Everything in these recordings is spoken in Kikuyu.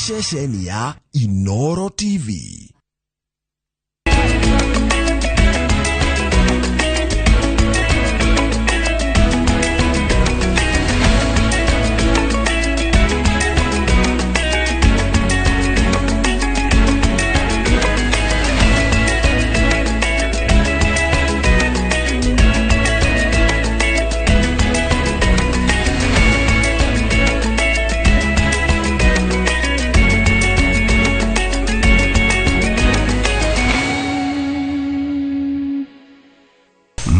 Ceceni ya Inoro TV.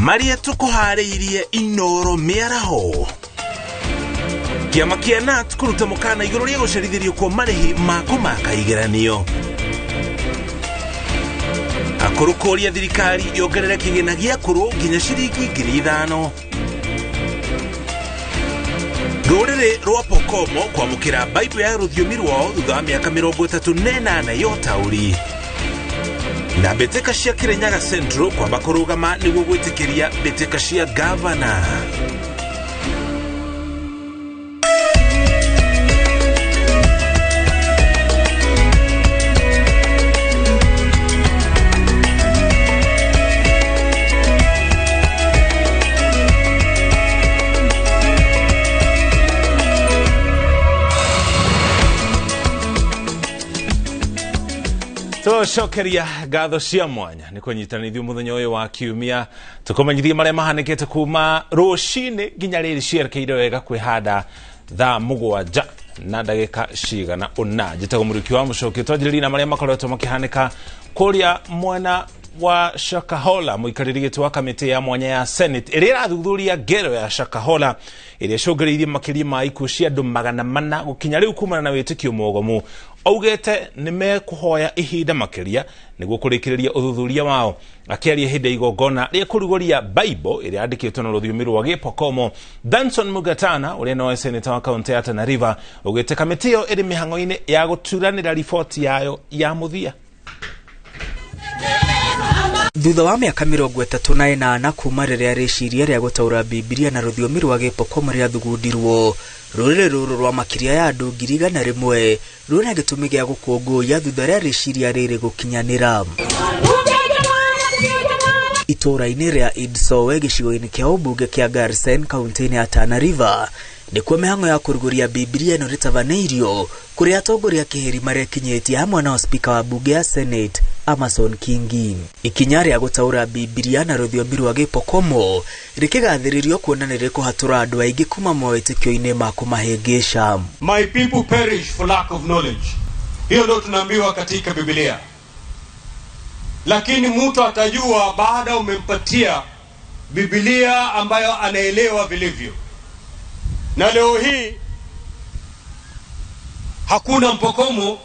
Maria tukuharĩirie Inoro mĩaraho. Kĩama kĩa KNUT kũruta mũkana igũrũ rĩa gũcerithĩrio kwa marĩhi ma kũmaka igeranio. Akũrũ kũũria thirikari yongerere kĩgĩna gĩa akũrũ nginya ciringi 5,000. Rũrĩrĩ rwa Pokomo kwamũkĩra Bible ya rũthiomi rwao thutha wa mĩaka 38 ya ũtaũri. Na mbĩtĩka cia Kirinyaga Central kwamba kũrũgama nĩguo gwĩtĩkĩria mbĩtĩka cia gavana. Tũcokeria ngatho cia mwanya nĩ kũnyitanithio mũthenya ũyũ wa kiumia tũkũmenyithia marĩa mahanĩkĩte kuma rũcinĩ nginya rĩrĩ cierekeire wega kwĩhanda thaa 7 na ndagĩka cigana ũna. Njĩtagwo Mũrĩki wa Mũcokio. Twanjĩrĩrie na marĩa makoretwo makĩhanĩka kũrĩa mwena wa Shakahola. Mũikarĩri gĩtĩ wa kamĩtĩ ya mwanya ya Senate ĩrĩa ĩrathuthuria ngero ya Shakahola ĩrĩa ĩcũngĩrĩirie makĩria ma ikuũ cia andũ 400 gũkinya rĩu kumana na wĩtĩkio mũgomu, augĩte nĩ mekũhoya ihinda makĩria nĩguo kũrĩkĩrĩria ũthuthuria wao. Akĩaria hĩndĩ ya igongona rĩa kũrugũria Bible ĩrĩa yandĩkĩtwo na rũthiomi rwa Gĩpokomo, Danson Mungatana ũrĩa nowe seneta wa kaũntĩ ya Tana River augĩte kamĩtĩ ĩyo ĩrĩ mĩhang'o-inĩ ya gũturanĩra riboti yayo ya mũthia. Thutha wa mĩaka 38 kuma rĩrĩa rĩciria rĩa gũtaũra Bibilia na rũthiomi rwa Gĩpokomo rĩathugundirwo, rũrĩrĩ rũrũ rwa makĩria ya andũ 100,000 rwĩna gĩtũmi gĩa gũkũngũiya thutha rĩa rĩciria rĩrĩ gũkinyanĩra. Itũũra-inĩ rĩa Idsowe gĩcigo-inĩ kĩa ũmbunge kĩa Garsen kaũntĩ-inĩ ya Tana River nĩkuo mĩhang'o ya kũrugũria Bibilia ĩno rĩtabanĩirio, kũrĩa atongoria kĩhĩri marekinyĩtie hamwe na spika wa bunge ya Senate Amason Kingi. Ikinya rĩa gũtaũra Bibilia na rũthiomi rwa Gĩpokomo rĩkĩgathĩrĩrio kuona nĩ rĩkũhatũra andũ aingĩ kuma mawĩtĩkio-inĩ ma kũmahĩngĩca. My people perish for lack of knowledge. Hiyo ndio tunaambiwa katika Biblia. Lakini mtu atajua baada umempatia Biblia ambayo anaelewa vilivyo. Na leo hii hakuna Mpokomo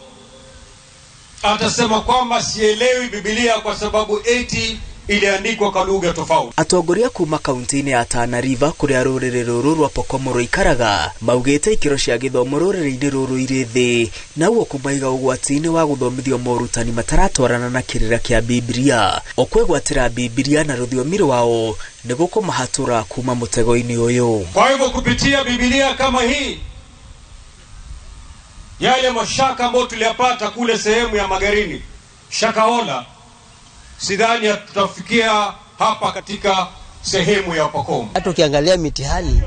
atasema kwamba sielewi Biblia kwa sababu eti iliandikwa kwa lugha tofauti. Atongoria kuma kaunti-inĩ ya Tana River kũrĩa rũrĩrĩ rũrũ rwa Pokomo rũikaraga maugĩte ikĩro cia gĩthomo rũrĩrĩ-inĩ rũrũ irĩ thĩ, na ũguo kũmaiga ũgwati-inĩ wa gũthomithio morutani mataratwarana na kĩrĩra kĩa Bibilia. O kwĩgwatĩra Bibilia na rũthiomi rwao nĩ gũkũmahatũra kuma mũtego-inĩ ũyũ. Kwa hivyo kupitia Biblia kama hii, yale mashaka ambayo tuliyapata kule sehemu ya Magarini, Shakahola, sidhani tutafikia hapa katika sehemu ya Pokomo. Hata ukiangalia mitihani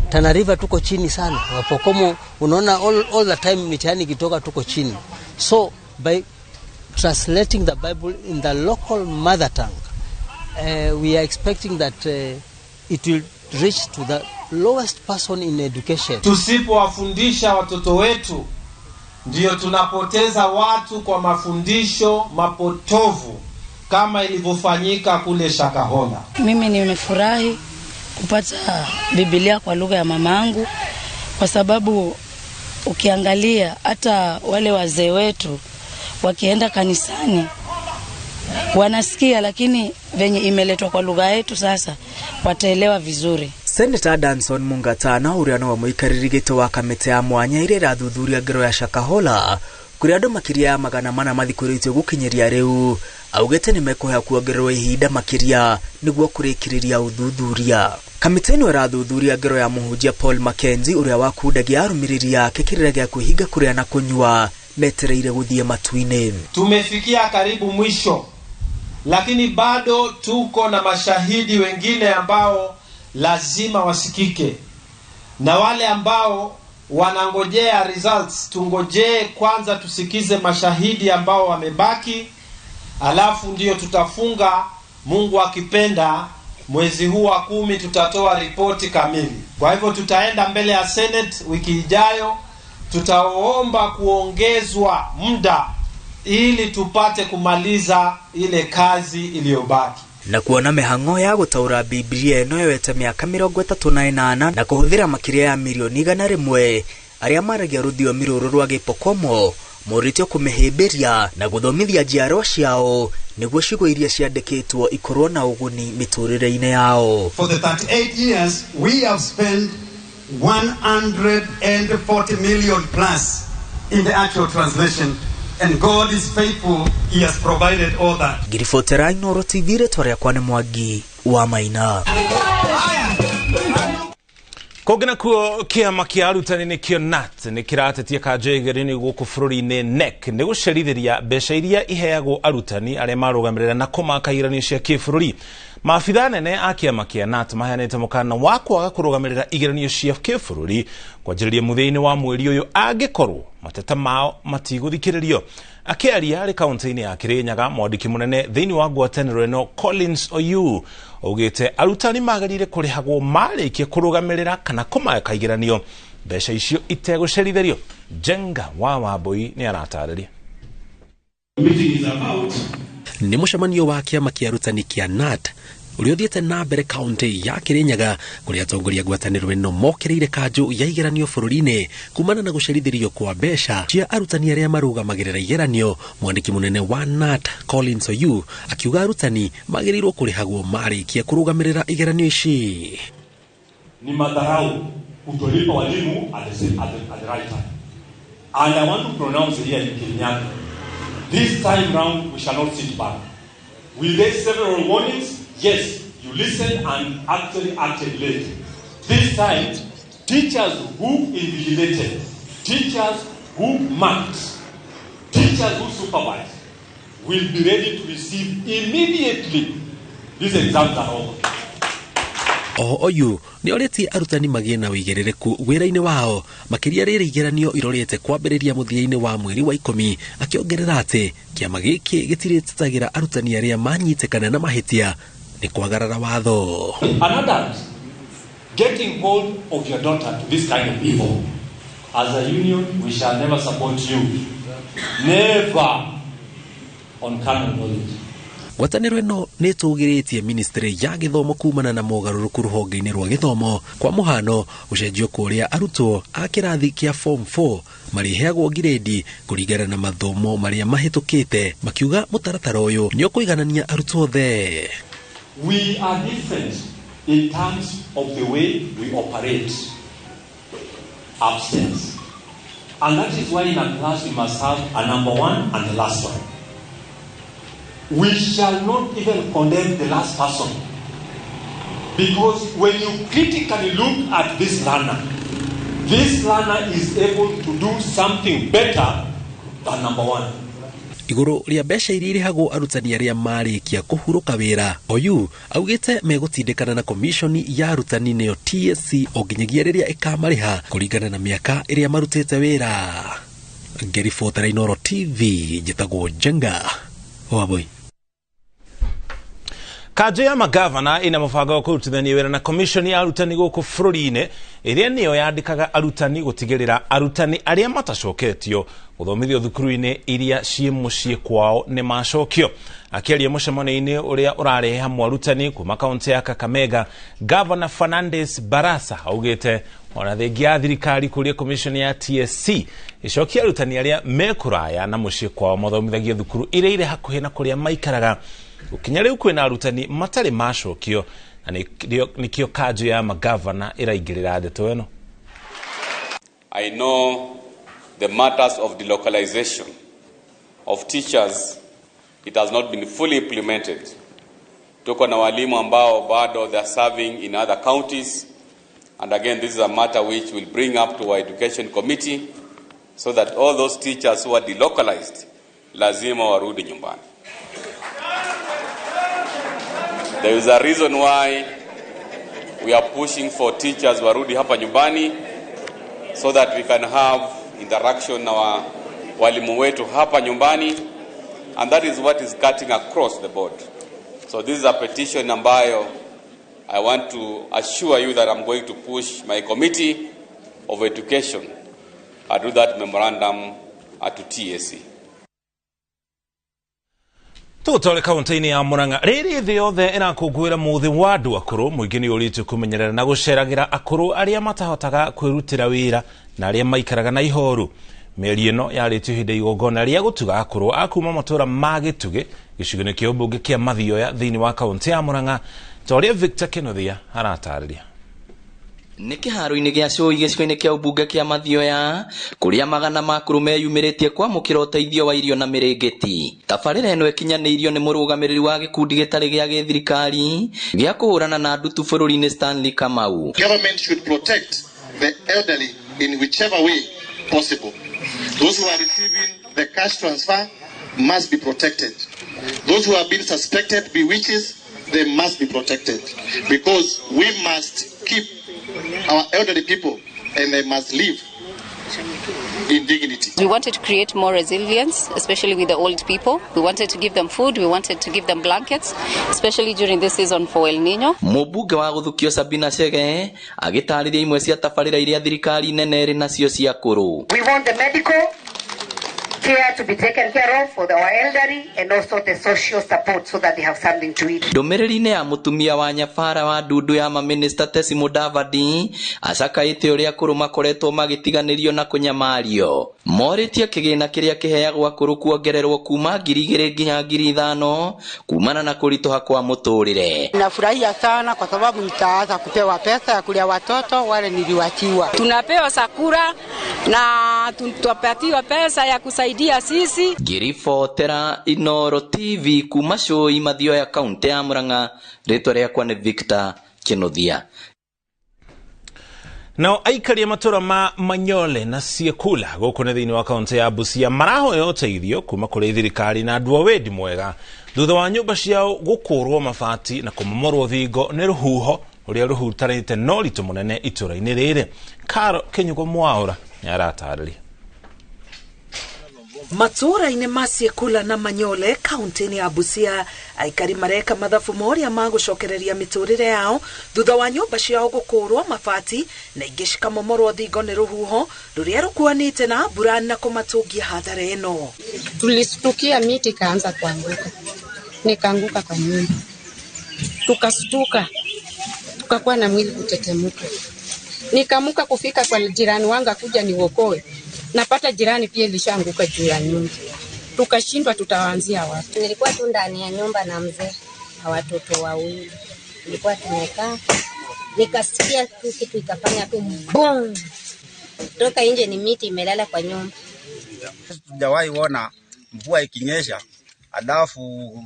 Tana River tuko chini sana. Wapokomo unaona all the time mitihani ikitoka tuko chini. So by translating the Bible in the local mother tongue, we are expecting that it will reach to the lowest person in education. Tusipowafundisha watoto wetu ndio tunapoteza watu kwa mafundisho mapotovu kama ilivyofanyika kule Shakahola. Mimi nimefurahi kupata Biblia kwa lugha ya mamangu, kwa sababu ukiangalia hata wale wazee wetu wakienda kanisani wanasikia, lakini venye imeletwa kwa lugha yetu sasa wataelewa vizuri. Senator Danson Mungatana ũrĩa nowe mũikarĩri gĩtĩ wa kamĩtĩ ya mwanya ĩrĩa ĩrathuthuria ngero ya Shakahola kũrĩa andũ makĩria ya 400 mathikũrĩtio gũkinyĩria rĩu, augĩte nĩ mekũheo kuongererwo ihinda makĩria nĩguo kũrĩkĩrĩria ũthuthuria. Kamĩtĩ ĩno ĩrathuthuria ngero ya mũhunjia Paul Mackenzie ũrĩa wakundagia arũmĩrĩri ake kĩrĩra gĩa kwĩhinga kũrĩa na kũnyua metereire gũthiĩ matu-inĩ. Tumefikia karibu mwisho, lakini bado tuko na mashahidi wengine ambao lazima wasikike, na wale ambao wanangojea results, tungojee kwanza tusikize mashahidi ambao wamebaki, alafu ndio tutafunga. Mungu akipenda mwezi huu wa 10 tutatoa ripoti kamili. Kwa hivyo tutaenda mbele ya Senate wiki ijayo, tutaomba kuongezwa muda ili tupate kumaliza ile kazi iliyobaki. Na kuona mĩhang'o ya gũtaũra Biblia ĩno yoete mĩaka 38 na kũhũthĩra makĩria ya mirioni 100 arĩa maragia rũthiomi rũrũ rwa Gĩpokomo morĩtio kũmĩhĩmbĩria na gũthomithia njiarwa ciao nĩguo ciugo iria ciandĩkĩtwo ikorwo na ũguni mĩtũrĩre-inĩ yao. For the 38 years we have spent 140 million plus in the actual translation, and God is faithful, he has provided all that. Ngiribotera Inooro TV, rĩtwa rĩakwa nĩ Mwangi wa Maina. Kũngĩ nakuo kĩama kĩa arutani nĩkĩo KNUT nĩ kĩratetia kanjũ ya igeranio gũkũ bũrũri-inĩ KNEC nĩ gũcerithĩria mbeca iria iheagwo arutani arĩa marũgamĩrĩra na kũmaka igeranio cia kĩbũrũri. Maabitha anene a kĩama kĩa KNUT maheanĩte mũkana wa kwaga kũrũgamĩrĩra igeranio cia kĩbũrũri kwanjĩrĩria mũthia-inĩ wa mweri ũyũ angĩkorwo mateta mao matigũthikĩrĩrio. Akĩaria arĩ kaunti-inĩ ya Kirinyaga, mwandĩki mũnene thĩinĩ wa ngwatanĩro ĩno Collins Oyu augĩte arutani magĩrĩire kũrĩhagwo marĩkia kũrũgamĩrĩra kana kũmaka igeranio mbeca icio itegũcerithĩrio. Njenga wa Wambui nĩ aratarĩria. Nĩ mũcemanio wa kĩama kĩa arutani kĩa KNUT ũrĩa ũthiĩte na mbere kaunti ya Kirinyaga kũrĩa atongoria ngwatanĩro ĩno mokĩrĩire kanjũ ya igeranio bũrũri-inĩ kumana na gũcerithĩrio kwa mbeca cia arutani arĩa marũgamagĩrĩra igeranio. Mwandĩki mũnene wa KNUT Collins Oyu akiuga arutani magĩrĩirwo kũrĩhagwo marĩkia kũrũgamĩrĩra igeranio ici. Ni madharau kutolipa walimu at the right time. And I want to pronounce here in Kirinyaga, this time round we shall not sit back. We raised several warnings. Yes, you listened and actually acted late. This time, teachers who invigilated, teachers who marked, teachers who supervised will be ready to receive immediately these exams are over. Oho Oyu nĩ orĩtie arutani magĩe na ũigĩrĩrĩku wĩra-inĩ wao makĩria rĩrĩ igeranio irorĩte kwambĩrĩria mũthia-inĩ wa mweri wa 10, akĩongerera atĩ kĩama gĩkĩ gĩtirĩtetagĩra arutani arĩa manyitĩkana na mahĩtia nĩ kwagarara watho. An adult getting hold of your daughter to this kind of evil, as a union we shall never support you, never, on carnal knowledge. Ngwatanĩro ĩno nĩ ĩtũgĩrĩtie ministry ya gĩthomo kumana na mogarũrũku rũhonge-inĩ rwa gĩthomo. Kwa mũhano, gũcenjio kũrĩa arutwo a kĩrathi kĩa form 4 marĩheagwo ngirĩndi kũringana na mathomo marĩa mahĩtũkĩte, makiuga mũtaratara ũyũ nĩ ũkũiganania arutwo othe. We are different in terms of the way we operate upstairs. And that is why in a class we must have a number one and the last one. We shall not even condemn the last person, because when you critically look at this learner is able to do something better than number one. Igũrũ rĩa mbeca iria irĩhagwo arutani arĩa marĩkia kũhurũka wĩra, Oyu augĩte megũtindĩkana na komishoni ya arutani nĩyo TSC o nginyagia rĩrĩa ĩkamarĩha kũringana na mĩaka ĩrĩa marutĩte wĩra. Ngĩribotera Inooro TV, njĩtagwo Njenga Wambui. Kanjũ ya magavana ina mũbango wa kũrutithania wĩra na komishoni ya arutani gũkũ bũrũri-inĩ ĩrĩa nĩyo yandĩkaga arutani gũtigĩrĩra arutani arĩa matacoketio gũthomithio thukuru-inĩ iria ciĩ mũciĩ kwao nĩ macokio. Akĩaria mũcemanio-inĩ ũrĩa ũrarehe hamwe arutani kuma kaunti ya Kakamega, Gavana Fernandes Barasa augĩte ona thengia ya thirikari kũria komishoni ya TSC ĩcokie arutani arĩa me kũraya na mũciĩ kwao mathomithagio thukuru iria irĩ hakuhĩ na kũrĩa maikaraga. Gũkinya rĩu kwĩna arutani matarĩ macokio na nĩkĩo kanjũ ya magavana ĩraingĩrĩra ndeto ĩno. I know the matters of delocalization of teachers, it has not been fully implemented. Tuko na walimu ambao bado they are serving in other counties, and again this is a matter which will bring up to our education committee so that all those teachers who are delocalized lazima warudi nyumbani. There is a reason why we are pushing for teachers warudi hapa nyumbani so that we can have interaction na walimu wetu hapa nyumbani, and that is what is cutting across the board. So this is a petition ambayo I want to assure you that I'm going to push my committee of education. I do that memorandum at TSC. Tũgũtware kaunti-inĩ ya Murang'a rĩrĩ thĩ yothe ĩrakũngũĩra mũthĩ wa andũ akũrũ. Mũingĩ nĩ ũrĩtio kũmenyerera na gũceragĩra akũrũ arĩa matahotaga kwĩrutĩra wĩra na arĩa maikaraga na ihoru. Mĩario ĩno yarĩtio hĩndĩ ya igongona rĩa gũtuga akũrũ a kuma matũũra ma Gĩtugĩ gĩcigo-inĩ kĩa ũmbunge kĩa Mathioya thĩinĩ wa kaunti ya Murang'a, ta ũrĩa Victor Kĩnuthia aratarĩria. Nĩ kĩharo-inĩ gĩa Cũi gĩcigo-inĩ kĩa ũmbunge kĩa Mathioya kũrĩa magana ma akũrũ meyumĩrĩtie kwamũkĩra ũteithio wa irio na mĩrĩngĩti. Tabarĩra ĩno ĩkinyanĩirio nĩ mũrũgamĩrĩri wa gĩkundi gĩtarĩ gĩa gĩthirikari gĩa kũhũrana na ndutu bũrũri-inĩ Stanley Kamau. Government should protect the elderly in whichever way possible. Those who are receiving the cash transfer must be protected. Those who have been suspected to be witches, they must be protected, because we must keep our elderly people and they must live in dignity. We wanted to create more resilience, especially with the old people. We wanted to give them food, we wanted to give them blankets, especially during this season for El Nino. Mũmbunge wa gũthukio Sabina Chege agĩtarĩria imwe cia tabarĩra iria thirikari nene ĩrĩ nacio cia akũrũ. We want the medical care to be taken care of for our elderly and also the social support so that they have something to eat. Ndũmĩrĩri-inĩ ya mũtumia wa nyabara wa ndundu ya maminista Tesi Mudavadi acakaĩte ũrĩa akũrũ makoretwo magĩtiganĩrio na kũnyamario. Morĩtie kĩgĩna kĩrĩa kĩheagwo akũrũ kuongererwo kuma 2,000 nginya 5,000 kumana na kũritũha kwa mũtũrĩre. Nafurahia sana kwa sababu nitaanza kupewa pesa ya kulea watoto wale niliwachiwa. Tunapewa sakura na tutapatiwa pesa ya kusaidia sisi. Ngĩribotera Inooro TV kuma Cũi Mathioya kaunti ya Murang'a, rĩtwa rĩakwa nĩ Victor Kĩnuthia. Nao aikari a matũũra ma Manyole na Siekula gũkũ nĩ thĩinĩ wa kaunti ya Busia marahoya ũteithio kuma kũrĩ thirikari na andũ a wendi mwega thutha wa nyũmba ciao gũkũrwo mabati na kũmomorwo thingo nĩ rũhuho rũrĩa rũhutanĩte na ũritũ mũnene itũũra-inĩ rĩrĩ. Karo Kĩnyugo Mwaũra nĩ aratarĩria. Matũũra-inĩ ma Siekula na Manyole kaunti-inĩ ya Busia aikari mareka mathabu moria ma gũcokereria mĩtũrĩre yao thutha wa nyũmba ciao gũkũrwo mabati na ingĩ cikamomorwo thingo nĩ rũhuho rũrĩa rũkuanĩte na mbura na kũmatũngia hathara ĩno. Tulistukia miti ikaanza kuanguka, nikaanguka kwa nyumba, tukastuka, tukakuwa na mwili kutetemuka. Nikamuka kufika kwa jirani wangu kuja niokoe, napata jirani pia ilishaanguka juu ya nyumba. Tukashindwa tutaanzia wapi. Nilikuwa tu ndani ya nyumba na mzee na watoto wawili. Nilikuwa tumekaa, nikasikia tu kitu ikafanya tu boom. Toka nje ni miti imelala kwa nyumba. Tujawahi ona mvua ikinyesha alafu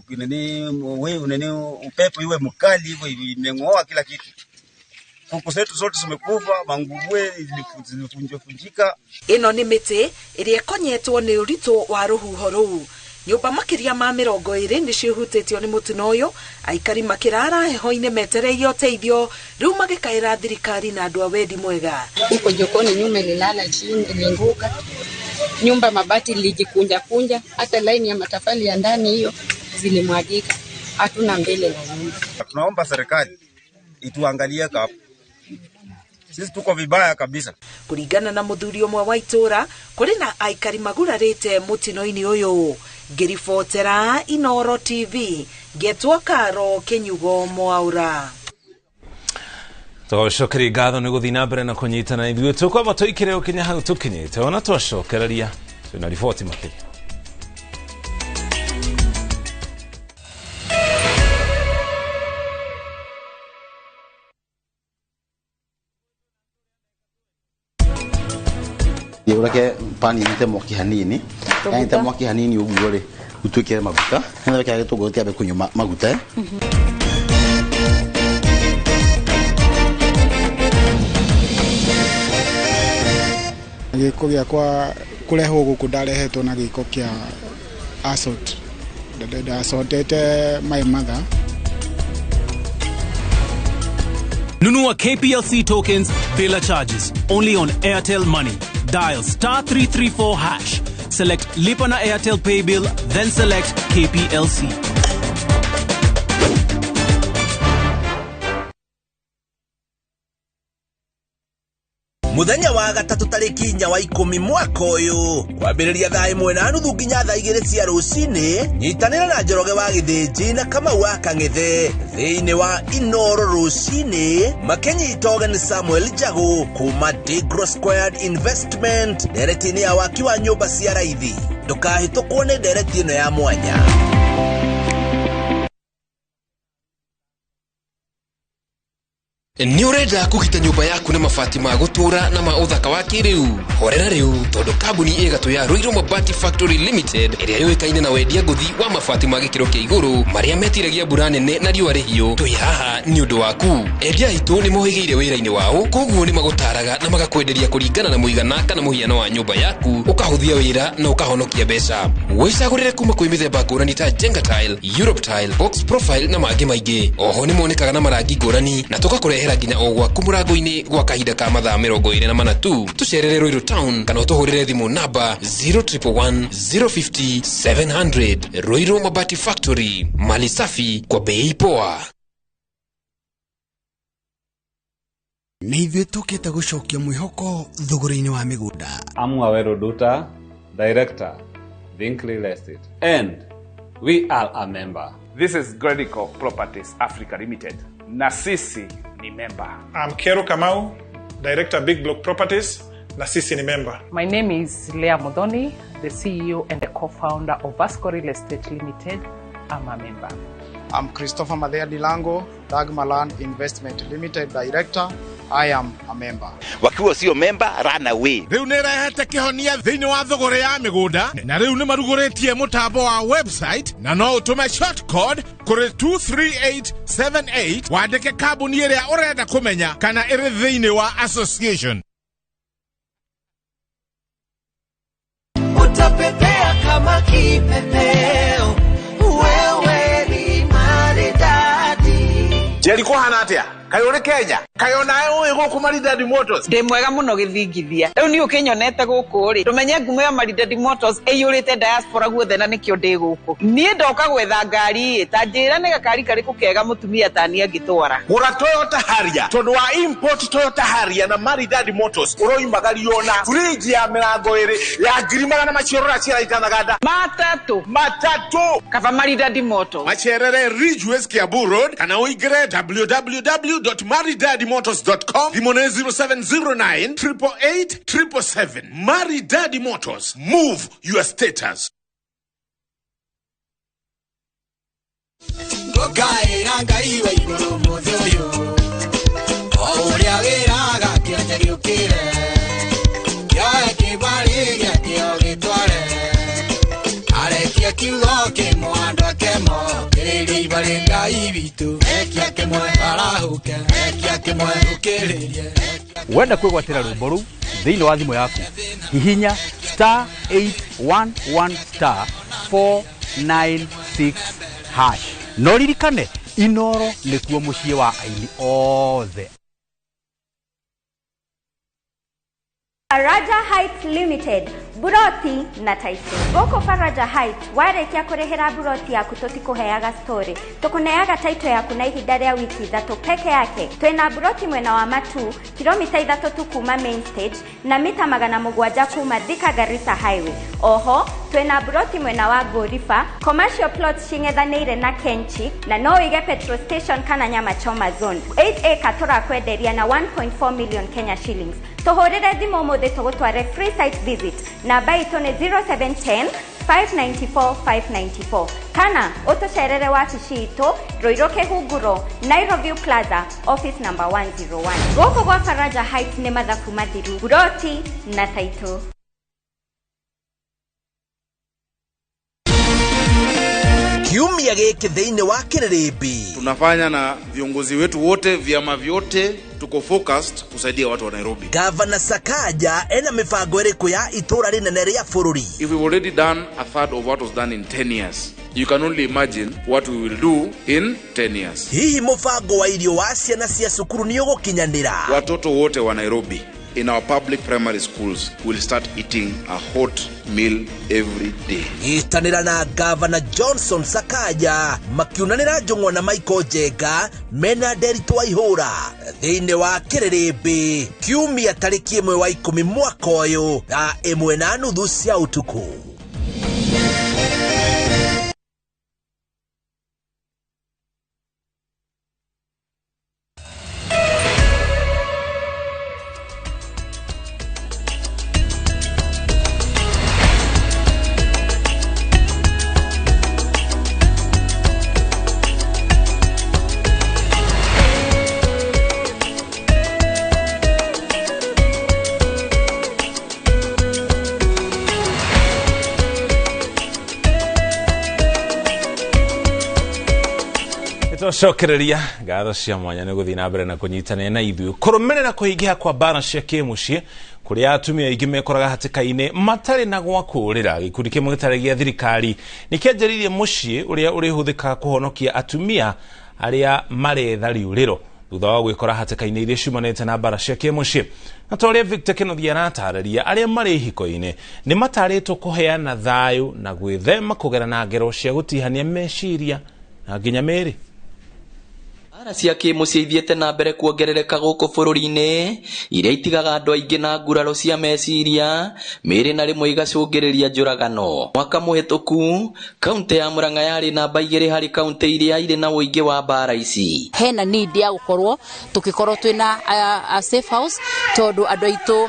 nini wewe nini upepo iwe mkali hivyo imeng'oa kila kitu. Kuku zetu zote zimekufa, manguruwe zilifunjika. Ĩno nĩ mĩtĩ ĩrĩa ĩkonyetwo nĩ ũritũ wa rũhuho rũu. Nyũmba makĩria ma 20 nĩ ciĩhutĩtio nĩ mũtino ũyũ, aikari makĩrara heho-inĩ metereire ũteithio, rĩu magĩkaĩra thirikari na andũ a wendi mwega. Huko jokoni nyumba ililala chini, ilianguka. Nyumba mabati ilijikunja kunja, hata laini ya matafali ya ndani hiyo zilimwagika. Hatuna mbele na nyumba. Tunaomba serikali ituangalie kapo. Sisi tuko vibaya kabisa. Kuringana na muthuri ũmwe wa itũra, kũrĩ na aikari magurarĩte mũtino-inĩ ũyũ. Ngĩribotera Inooro TV, ngetwo Karo Kĩnyugo Mwaũra. Tũgacokeria ngatho nĩ gũthiĩ na mbere na kũnyitana ithuĩ tũkwamba tũikire ũkinya hau tũkinyĩte ona twacokereria twĩna riboti makĩria. Ureke pani nyite mwaki hanini, yanyita mwaki hanini uguo ri utwikire maguta, nĩgetha wĩkĩre gĩtũngũrũ kĩambe kũnyua maguta. Gĩko gĩakwa Kũrehwo gũkũ ndarehetwo na gĩko kĩa assault. Ndaassaultete my mother. Nunua KPLC tokens bila charges only on Airtel Money. Dial star 334 hash. Select Lipa na Airtel Pay Bill, then select KPLC. Muthenya wa gatatu tariki 4 wa 10 mwaka uyu kwambĩrĩria thaa 1:30 nginya thaa 2 cia rũcinĩ nyitanĩra na Njoroge wa Gĩthĩnji na Kamau wa Kang'ethe thĩinĩ wa Inoro rũcinĩ makĩnyita ũgeni Samuel Njagu kuma Degro Squared Investment ndereti-inĩ ya waki wa nyũmba cia raithi. Ndũkahĩtũkwo nĩ ndereti ĩno ya mwanya. Nĩ ũrenda kũgita nyũmba yaku na mabati ma gũtũũra na ma ũthaka wa kĩrĩu? Horera rĩu tondũ kambuni ĩgatũ ya Ruiru Mabati Factory Limited ĩrĩa yũĩkaine na wendia ngũthi wa mabati ma gĩkĩro kĩa igũrũ marĩa metiragia mbura nene na riũa rĩhiũ, twĩ haha nĩ ũndũ waku. Endia aitũ nĩ mohĩgĩire wĩra-inĩ wao, koguo nĩ magũtaraga na magakwenderia kũringana na mũigana kana mũhiano wa nyũmba yaku, ũkahũthia wĩra na ũkahonokia mbeca. Wĩcagũrĩre kuma kwĩ mĩthemba ngũrani ta Jenga Tile, Europe Tile, Box Profile na mangĩ maingĩ. Oho nĩ monekaga na marangi ngũrani na tũgakũrehera nginya o gwaku mũrango-inĩ gwa kahinda ka mathaa 24 tu. Tũcerere Ruiru Town kana ũtũhũrĩre thimũ namba 0111 050 700. Ruiru Mabati Factory, mali safi kwa bei poa. Nĩ ithuĩ tũkĩte gũcokia mwĩhoko thogora-inĩ wa mĩgũnda. I'm Waweru Duta, Director, Think Real Estate, and we are a member. This is Gredico Properties Africa Limited. Na sisi ni member. I'm Kero Kamau, Director Big Block Properties. Na sisi ni member. My name is Leah Modoni, the CEO and the co-founder of Vasco Real Estate Limited. I'm a member. I'm Christopher Madea Dilango, Dagmaland Investment Limited Director. I am a member. Wakiwa sio member, run away. Rĩu nĩ ĩrehete kĩhonia thĩinĩ wa thogora ya mĩgũnda na rĩu nĩ marugũrĩtie mũtambo wa website na no ũtũme short code kũrĩ 23878 wandĩke kambuni ĩrĩa ũrenda kũmenya kana ĩrĩ thĩinĩ wa association. Utapepea kama kipepeo, wewe ni maridadi. Njeri kũhana atĩa? Kaĩ ũrĩ Kenya? Kaĩ onawe ũĩ gũkũ Maridadi Motors? Ndĩ mwega mũno gĩthingithia. Rĩu niĩ ũkĩnyonete gũkũ rĩ, ndũmenye ngumo ya Maridadi Motors ĩiyũrĩte diaspora guothe na nĩkĩo ndĩ gũkũ. Niĩ ndoka gwetha ngari ĩ, ta njĩra nĩ gakari karĩkũ kega mũtumia ta niĩ angĩtwara. Gũra Toyota Harrier tondũ wa import Toyota Harrier na Maridadi Motors ũroimagario na fridge ya mĩrango ĩrĩ ya ngiri magana maciorora ciaraitanaga. Matatũ. Matatũ. Kaba Maridadi Motors. Macerere Ridgeways Kiambu Road kana ũingĩre www.maridadimotors.com. Thimũ nĩ 0709 888 777. Maridadi Motors. Move your status. Ngũkaĩra Ngai wa igũrũ mũthĩ ũyũ, o ũrĩa wĩraga kĩonje gĩũkĩre, kĩoe kĩbarĩ gĩakĩo gĩtware, arekie kiugo kĩmwe andũ ake mokĩrĩrie ibarĩ Ngai witũ, ekia kĩmwe arahũke, ekia kĩmwe ũkĩrĩrie. Wenda kwĩgwatĩra rwĩmbo rũu thĩinĩ wa thimũ yaku, hihinya star 811 star 496 hash. No ririkane Inoro nĩkuo mũciĩ wa aini othe. Faraja Heights Limited, Buroti na Taito. Goko Faraja Heights, warekia kũrĩhĩra buroti yaku tũtikũheaga story. Tũkũneaga taito yaku na ihinda rĩa wiki 3 peke yake. Twĩna buroti mwena wa Matu, kilomita 3 tu kuma main stage na mita 700 kuma Thika Garissa Highway. Oho, twĩna buroti mwena wa Gorifa, commercial plots cing'ethanĩire na Kenchi na no ũige petrol station kana nyama choma zone. 8 acre tũrakwenderia na 1.4 million Kenya shillings. Tũhũrĩre thimũ ũmũthĩ tũgũtware free site visit. Namba itũ nĩ 0710 594 594 kana ũtũcerere wabici itũ Ruiru Kĩhunguro, Nairobi Plaza, office number 101. Gũkũ gwa Faraja Heights nĩ mathabu mathiru, buroti na taito. Kiumia gĩkĩ thĩinĩ wa Kĩrĩrĩmbi. Tunafanya na viongozi wetu wote, vyama vyote, tuko focused kusaidia watu wa Nairobi. Gavana Sakaja ena mĩbango ĩrĩkũ ya itũra rĩnene rĩa bũrũri? If we've already done a third of what was done in 10 years, you can only imagine what we will do in 10 years. Hihi mũbango wa irio wa ciana cia cukuru nĩ ũgũkinyanĩra? Watoto wote wa Nairobi in our public primary schools will start eating a hot meal every day. Nyitanĩra na Gavana Johnson Sakaja makiunanĩra Njũng'wa na Michael Njenga mena Nderitu Waihũra thĩinĩ wa Kĩrĩrĩmbĩ kiumia tarĩki 1 wa 10 mwaka ũyũ thaa 1:30 cia ũtukũ. Twacokereria ngatho cia mwanya nĩ gũthiĩ na mbere na kũnyitanĩra na ithuĩ kũrũmĩrĩra kũingĩha kwa mbara cia kĩmũciĩ kũrĩa atumia aingĩ mekoraga hatĩka-inĩ matarĩ na gwa kũũrĩra. Gĩkundi kĩmwe gĩtarĩ gĩa thirikari nĩ kĩanjĩrĩirie mũciĩ ũrĩa ũrĩhũthĩkaga kũhonokia atumia arĩa maretha riũrĩro thutha wa gwĩkora hatĩka-inĩ iria ciumanĩte na mbara cia kĩmũciĩ. Na ta ũrĩa Victor Kĩnuthia aratarĩria, arĩa marĩ ihiko-inĩ nĩ matarĩtwo kũheana thayũ na gwĩthema kũgerana ngero cia gũtihania meciria na nginya mĩĩrĩ. Mbara cia kĩmũciĩ ithiĩte na mbere kuongerereka gũkũ bũrũri-inĩ iria itigaga andũ aingĩ na nguraro cia meciria mĩĩrĩ na rĩmwe igacũngĩrĩria njũragano. Mwaka mũhĩtũku kaunti ya Murang'a yarĩ namba 2 harĩ kaunti iria irĩ na ũingĩ wa mbara ici. Hena need ya gũkorwo tũgĩkorwo twĩna a safe house tondũ andũ aitũ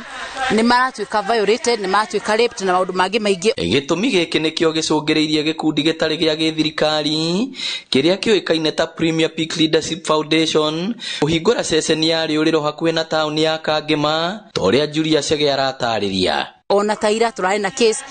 nĩ maratuĩka violated, nĩ maratuĩka raped na maũndũ mangĩ maingĩ. Gĩtũmi gĩkĩ nĩkĩo gĩcũngĩrĩirie gĩkundi gĩtarĩ gĩa gĩthirikari kĩrĩa kĩũĩkaine ta Premier Peak Leadership Foundation kũhingũra ceceni ya rĩũrĩro hakuhĩ na taũni ya Kangema ta ũrĩa Julia Chege aratarĩria. Ona taira turari na case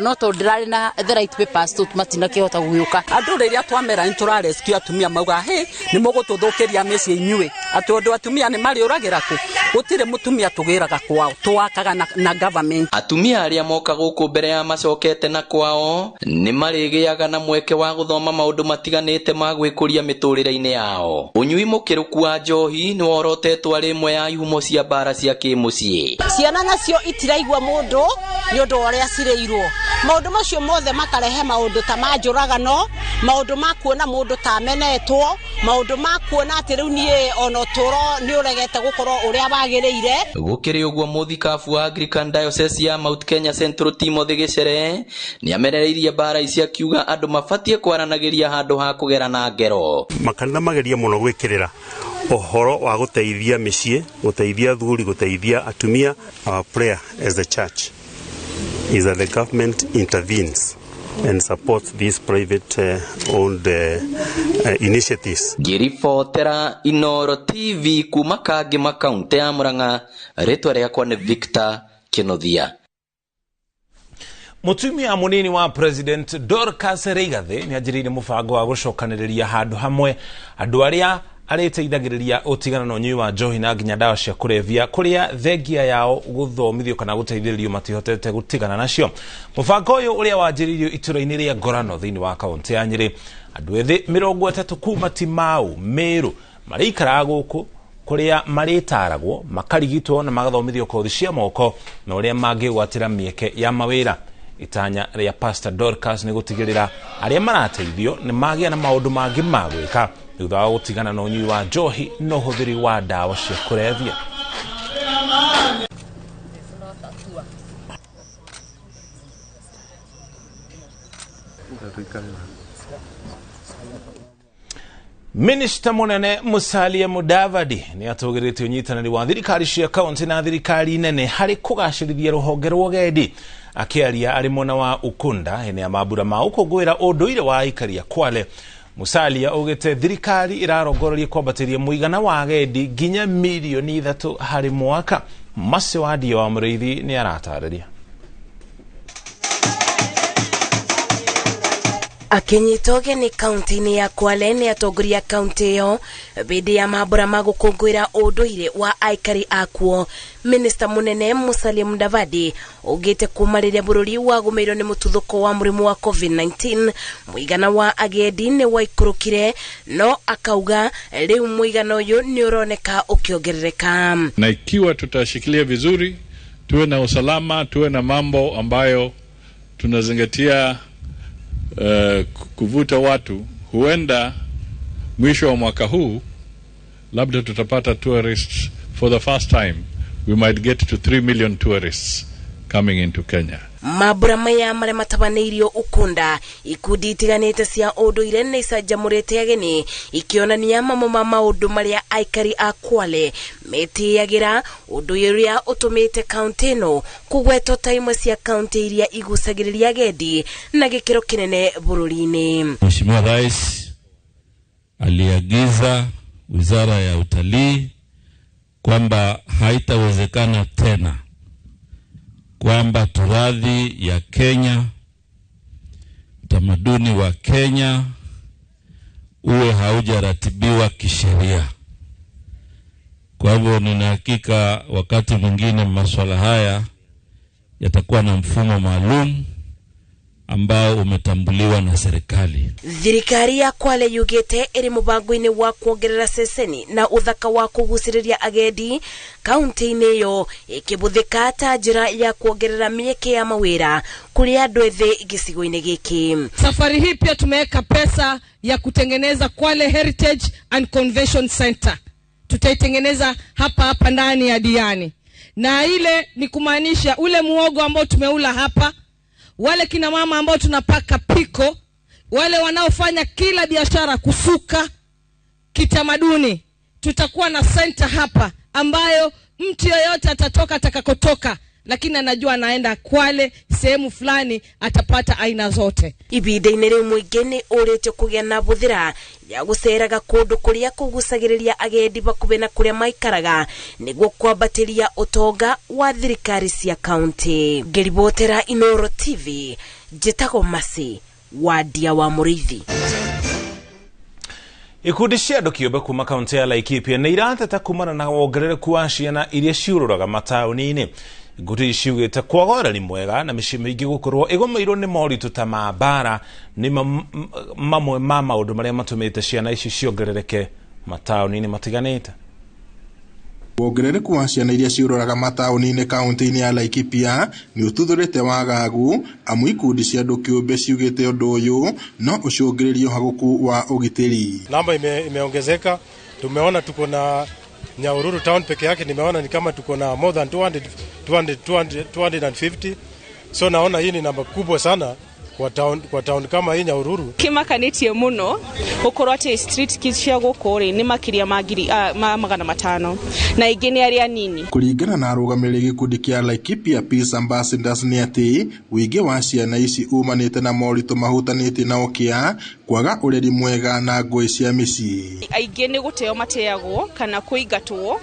no to ndirari na the right papers tu matinakihota gũgĩũka. Andũ rĩrĩa twamera nĩ tũrarescue atumia mauga he nĩ mũgũtũthũkĩria mĩciĩ inyuĩ, atĩ ũndũ atumia nĩ marĩũragĩra kũ, gũtirĩ mũtumia tũgĩraga kwao, twakaga na government. Atumia arĩa moka gũkũ mbere ya macokete na kwao nĩ marĩgĩaga na mweke wa gũthoma maũndũ matiganĩte ma gwĩkũria mĩtũrĩre-inĩ yao. Ũnyui mũkĩrũku wa njohi nĩ worotetwo arĩ ĩmwe ya ihumo cia mbara cia kĩmũciĩ. Ciana nacio itiraigua mũndũ nĩ ũndũ wa ũrĩa cireirwo. Maũndũ macio mothe makarehe maũndũ ta ma njũragano, maũndũ ma kuona mũndũ ta amenetwo, maũndũ ma kuona atĩ rĩu niĩ ona ũtũũro nĩ ũregete gũkorwo ũrĩa wagĩrĩire. Gũkĩrĩ ũguo mũthikabu wa Anglican Diocese ya Mount Kenya Central Timothy Gĩcere nĩ amenereirie mbara ici akiuga andũ mabatiĩ kwaranagĩria handũ ha kũgerana ngero. Makanitha mageria mũno gwĩkĩrĩra ũhoro wa gũteithia mĩciĩ, gũteithia athuri, gũteithia atumia. Our prayer as the church is that the government intervenes and supports these private owned initiatives. Ngĩribotera Inoro TV kuma Kangema kaunti ya Murang'a, rĩtwa rĩakwa nĩ Victor Kĩnuthia. Mũtumia mũnini wa President Dorcas Rigathi nĩ anjĩrĩirie mũbango wa gũcokanĩrĩria handũ hamwe andũ arĩa arĩteithagĩrĩria ũtigana na ũnyui wa njohi na nginya ndawa cia kũrebia kũrĩa thengia yao gũthomithio kana gũteithĩrĩrio matihotete gũtigana nacio. Mũbango ũyũ ũrĩa wanjĩrĩirio itũra-inĩ rĩa Ngorano thĩinĩ wa kaunti ya Nyĩrĩ, andũ ethĩ 30 kuma Timau, Meru marĩikaraga gũkũ kũrĩa marĩtaragwo makarigitwo na magathomithio kothi cia moko na ũrĩa mangĩgwatĩra mĩeke ya mawĩra. Itanya rĩa Pastor Dorcas nĩ gũtigĩrĩra arĩa marateithio nĩ magĩa na maũndũ mangĩ ma gwĩka thutha wa gũtigana na ũnyui wa njohi na ũhũthĩri wa ndawa cia kũrebia. Minista munene Musalia Mudavadi nĩ atũgĩrĩtie ũnyitanĩri wa thirikari cia kaunti na thirikari nene harĩ kũgacĩrithia rũhonge rwa ũgendi. Akĩaria arĩ mwena wa Ukunda hĩndĩ ya mambura ma ũkũngũĩra ũndũire wa aikari a Kwale, Musalia augĩte thirikari ĩrarongoreria kwambatĩria mũigana wa agendi nginya mirioni 3 harĩ mwaka. Macio Wadia wa Mũrĩithi nĩ aratarĩria. Akinyitwo ũgeni kaunti-inĩ ya Kwale nĩ atongoria kaunti ĩyo hĩndĩ ya mambura ma gũkũngũĩra ũndũire wa aikari akuo, Minista mũnene Musalia Mudavadi augĩte kuma rĩrĩa bũrũri wagũmĩirwo nĩ mũtuthũko wa mũrimũ wa COVID-19 mũigana wa agendi nĩ waikũrũkire, no akauga rĩu mũigana ũyũ nĩ ũroneka ũkĩongerereka. Na ikiwa tutashikilia vizuri, tuwe na usalama, tuwe na mambo ambayo tunazingatia kuvuta watu, huenda mwisho wa mwaka huu labda tutapata tourists for the first time. We might get to 3 million tourists coming into Kenya. Mambura maya marĩa matabanĩirio Ukunda, ikundi itiganĩte cia ũndũire nĩ icanjamũrĩte ageni ikĩonania mamwe ma maũndũ marĩa aikari a Kwale metĩyagĩra, ũndũ ũrĩa ũtũmĩte kaunti ĩno kũgwetwo ta imwe cia kaunti iria igucagĩrĩria agendi na gĩkĩro kĩnene bũrũri-inĩ. Mheshimiwa Rais aliagiza Wizara ya Utalii kwamba haitawezekana tena kwamba turathi ya Kenya, utamaduni wa Kenya uwe haujaratibiwa kisheria. Kwa hivyo nina hakika wakati mwingine masuala haya yatakuwa na mfumo maalum ambao umetambuliwa na serikali. Thirikari ya Kwale yugite iri mubango-ini wa kuongerera ceceni na uthaka wa kuguciriria agendi kaunti-ini iyo ikibuthika ta njira ya kuongerera mieke ya mawira kuri andu ethi gicigo-ini giki. Safari hii pia tumeweka pesa ya kutengeneza Kwale Heritage and Convention Center. Tutaitengeneza hapa hapa ndani ya Diani. Na ile ni kumaanisha ule muogo ambao tumeula hapa, wale kina mama ambao tunapaka piko, wale wanaofanya kila biashara kusuka kitamaduni, tutakuwa na center hapa ambayo mtu yoyote atatoka atakakotoka, lakini anajua anaenda Kwale sehemu fulani atapata aina zote. Ibinda-inĩ rĩu mũingĩ nĩ ũrĩtio kũgĩa na bũthĩra ya gũceraga kũndũ kũrĩa kũgucagĩrĩria agendi bakuhĩ na kũrĩa maikaraga nĩguo kwambatĩria ũtonga wa thirikari cia kaunti. Ngĩribotera Inooro TV, njĩtagwo Mercy Wandia wa Mũrĩithi. Ikundi cia andũ kĩũmbe kuma kaunti ya Laikipia nĩ irateta kumana na wongerereku wa ciana iria ciũrũraga mataũni-inĩ. Ikundi ici ciugĩte kwaga ũreri mwega na mĩciĩ mĩingĩ gũkorwo ĩgũmĩirwo nĩ moritũ ta ma mbara nĩ mamwe ma maũndũ marĩa matũmĩte ciana ici ciongerereke mataũni-inĩ matiganĩte. Wongerereku wa ciana iria ciũrũraga mataũni-inĩ kaunti-inĩ ya Laikipia nĩ ũtuthũrĩte wagagu, amu ikundi cia andũ kĩũmbe ciugĩte ũndũ ũyũ no ũcũngĩrĩrie ũhagũku wa ũgitĩri. Namba imeongezeka, tumeona tuko na Nyahururu town peke yake, nimeona ni kama tuko na more than 200, 200, 200, 250. So naona hii ni namba kubwa sana kwa town kama hii Nyahururu. Kimakanitie muno ukorwo ati street kids cia guku ri ni makiria ma ngiri ma 500 na ingi ni aria nini. Kuringana na arugamiriri gikundi kia Laikipia Peace Ambassadors ni ati wingi wa ciana ici umanite na moritũ mahutanĩtie na ũkĩa, kwaga ũreri mwega na ngũĩ cia mĩciĩ. Aingĩ nĩ gũteo mateagwo kana kũingatwo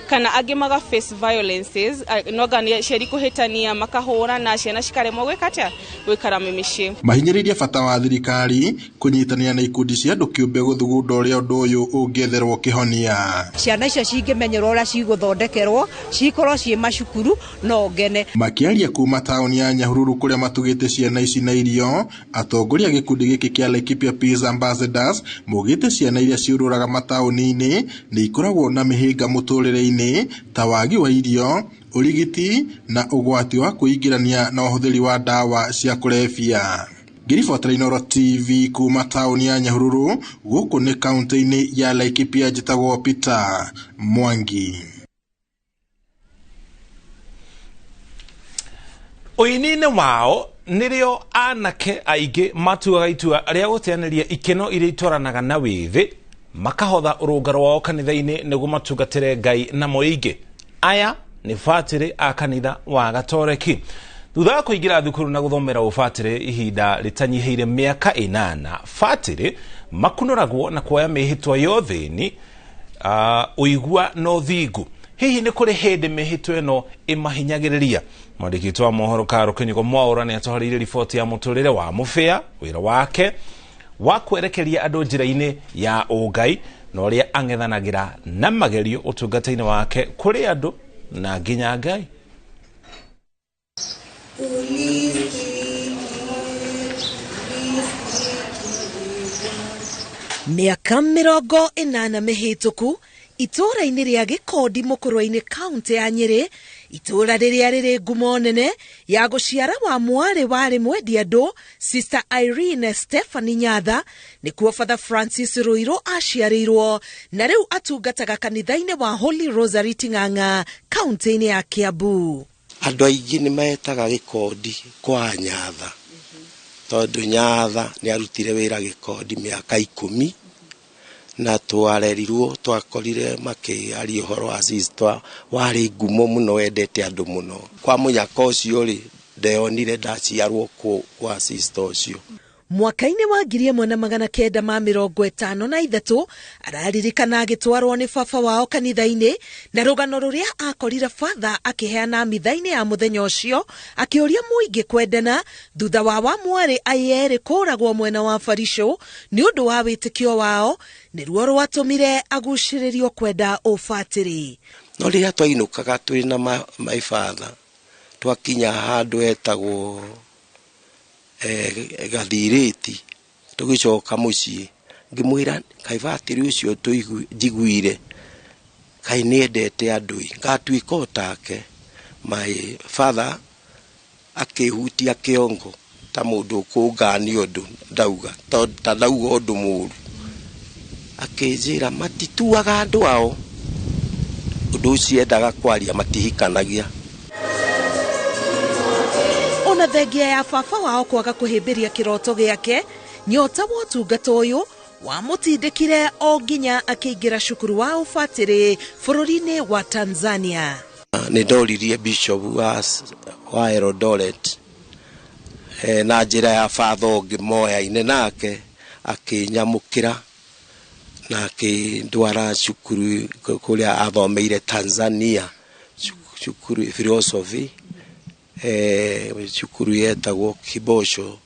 kana angĩ maga face violences, noga nĩ aciari kũhĩtania makahũrana ciana cikaremwo gwĩka atĩa gwĩkara mĩciĩ. Mahinyĩrĩirie bata wa thirikari kũnyitanĩra na ikundi cia andũ kĩũmbe gũthugunda ũrĩa ũndũ ũyũ ũngĩetherwo kĩhonia. Ciana icio cingĩmenyerwo ũrĩa cigũthondekerwo cikorwo ciĩ macukuru no ngene. Makĩaria kuma taũni ya Nyahururu kũrĩa matugĩte ciana ici na irio, atongoria a gĩkundi gĩkĩ kĩa Laikipia Peace Ambassadors maugĩte ciana iria ciũrũraga mataũni-inĩ nĩ ikoragwo na mĩhĩnga mũtũrĩre-inĩ ta wagi wa irio, ũrigiti na ũgwati wa kwĩingĩrania na ũhũthĩri wa ndawa cia kũrebia. Ngĩribotera Inooro TV kuma taũni ya Nyahururu, gũkũ nĩ kaunti-inĩ ya Laikipia, njĩtagwo Peter Mwangi. Ũini-inĩ wao nĩrĩo anake aingĩ matuaga itua rĩa gũteanĩria ikeno iria itwaranaga na wĩthĩ, makahotha ũrũngaro wao kanitha-inĩ nĩguo matungatĩre Ngai na mũingĩ. Aya nĩ batĩrĩ a kanitha wa Gatoreki. Thutha wa kũingĩra thukuru na gũthomera ũbatĩrĩ ihinda rĩtanyihĩire mĩaka 8, batĩrĩ makunũragwo na kuoya mĩhĩtwa ya ũthĩni, ũigua na ũthingu. Hihi nĩ kũrĩ hĩndĩ mĩhĩtwa ĩno ĩmahinyagĩrĩria? Mwandĩki witũ wa mohoro Karo Kĩnyugo Mwaũra nĩ atũharĩirie riboti ya mũtũrĩre wa mũbĩa, wĩra wake Wa kwerekeria andũ njĩra-inĩ ya ũngai na ũrĩa ang'ethanagĩra na magerio ũtungata-inĩ wake kũrĩ andũ na nginya Ngai. Mĩaka 80 mĩhĩtũku itũũra-inĩ rĩa Gĩkondi Mũkũrwe-inĩ kaunti ya Nyĩrĩ, itũũra rĩrĩa rĩrĩ ngumo nene ya gũciara wa mwarĩ warĩ mwendi andũ Sister Irene Stephanie Nyatha, nĩkuo Father Francis Rũirũ aciarĩirwo na rĩu atungataga kanitha-inĩ wa Holy Rosary Ting'ang'a kaunti-inĩ ya Kiambu. Andũ aingĩ nĩ metaga Gĩkondi kwa Nyatha tondũ Nyatha nĩ arutire wĩra Gĩkondi mĩaka 10 na twarerirwo twakorire makĩaria ũhoro wa sister warĩ ngumo mũno wendete andũ mũno. Kwa mũnyaka ũcio rĩ ndeyonire ndaciarwo kwa sister ũcio. Mwaka-inĩ wa 1953 araririkana agĩtwarwo nĩ baba wao kanitha-inĩ na rũgano rũrĩa akorire father akĩheana mitha-inĩ ya mũthenya ũcio akĩũria mũingĩ kwendana thutha wa mwarĩ ayerĩ kũragwo mwena wa Barisho nĩ ũndũ wa wĩtĩkio wao nĩruo rwatũmire agucĩrĩrio kwenda ũbatĩrĩ. No rĩrĩa twainũkaga twĩ na my father twakinya handũ hetagwo gathirĩti tũgĩcoka mũciĩ ngĩmwĩra kaĩ batĩrĩ ũcio njiguire kaĩ nĩendete andũ ngatuĩka o take. My father akĩhutia kĩongo ta mũndũ ũkũngania ũndũ ndauga ta ndauga ũndũ mũũru, akĩnjĩra matituaga andũ ao ũndũ ũcio endaga kwaria matihikanagia. Ona thengia ya baba wao kwaga kũhĩmbĩria kĩroto gĩake, nyota wa ũtungata ũyũ wamũtindĩkire o nginya akĩingĩra cukuru wa ũbatĩrĩ bũrũri-inĩ wa Tanzania. Nĩ ndoririe bishop wa Eldoret na njĩra ya father ũngĩ moyaine nake akĩnyamũkĩra na akĩndwara cukuru kũrĩa athomeire Tanzania, cukuru philosophy, cukuru yetagwo Kibosho.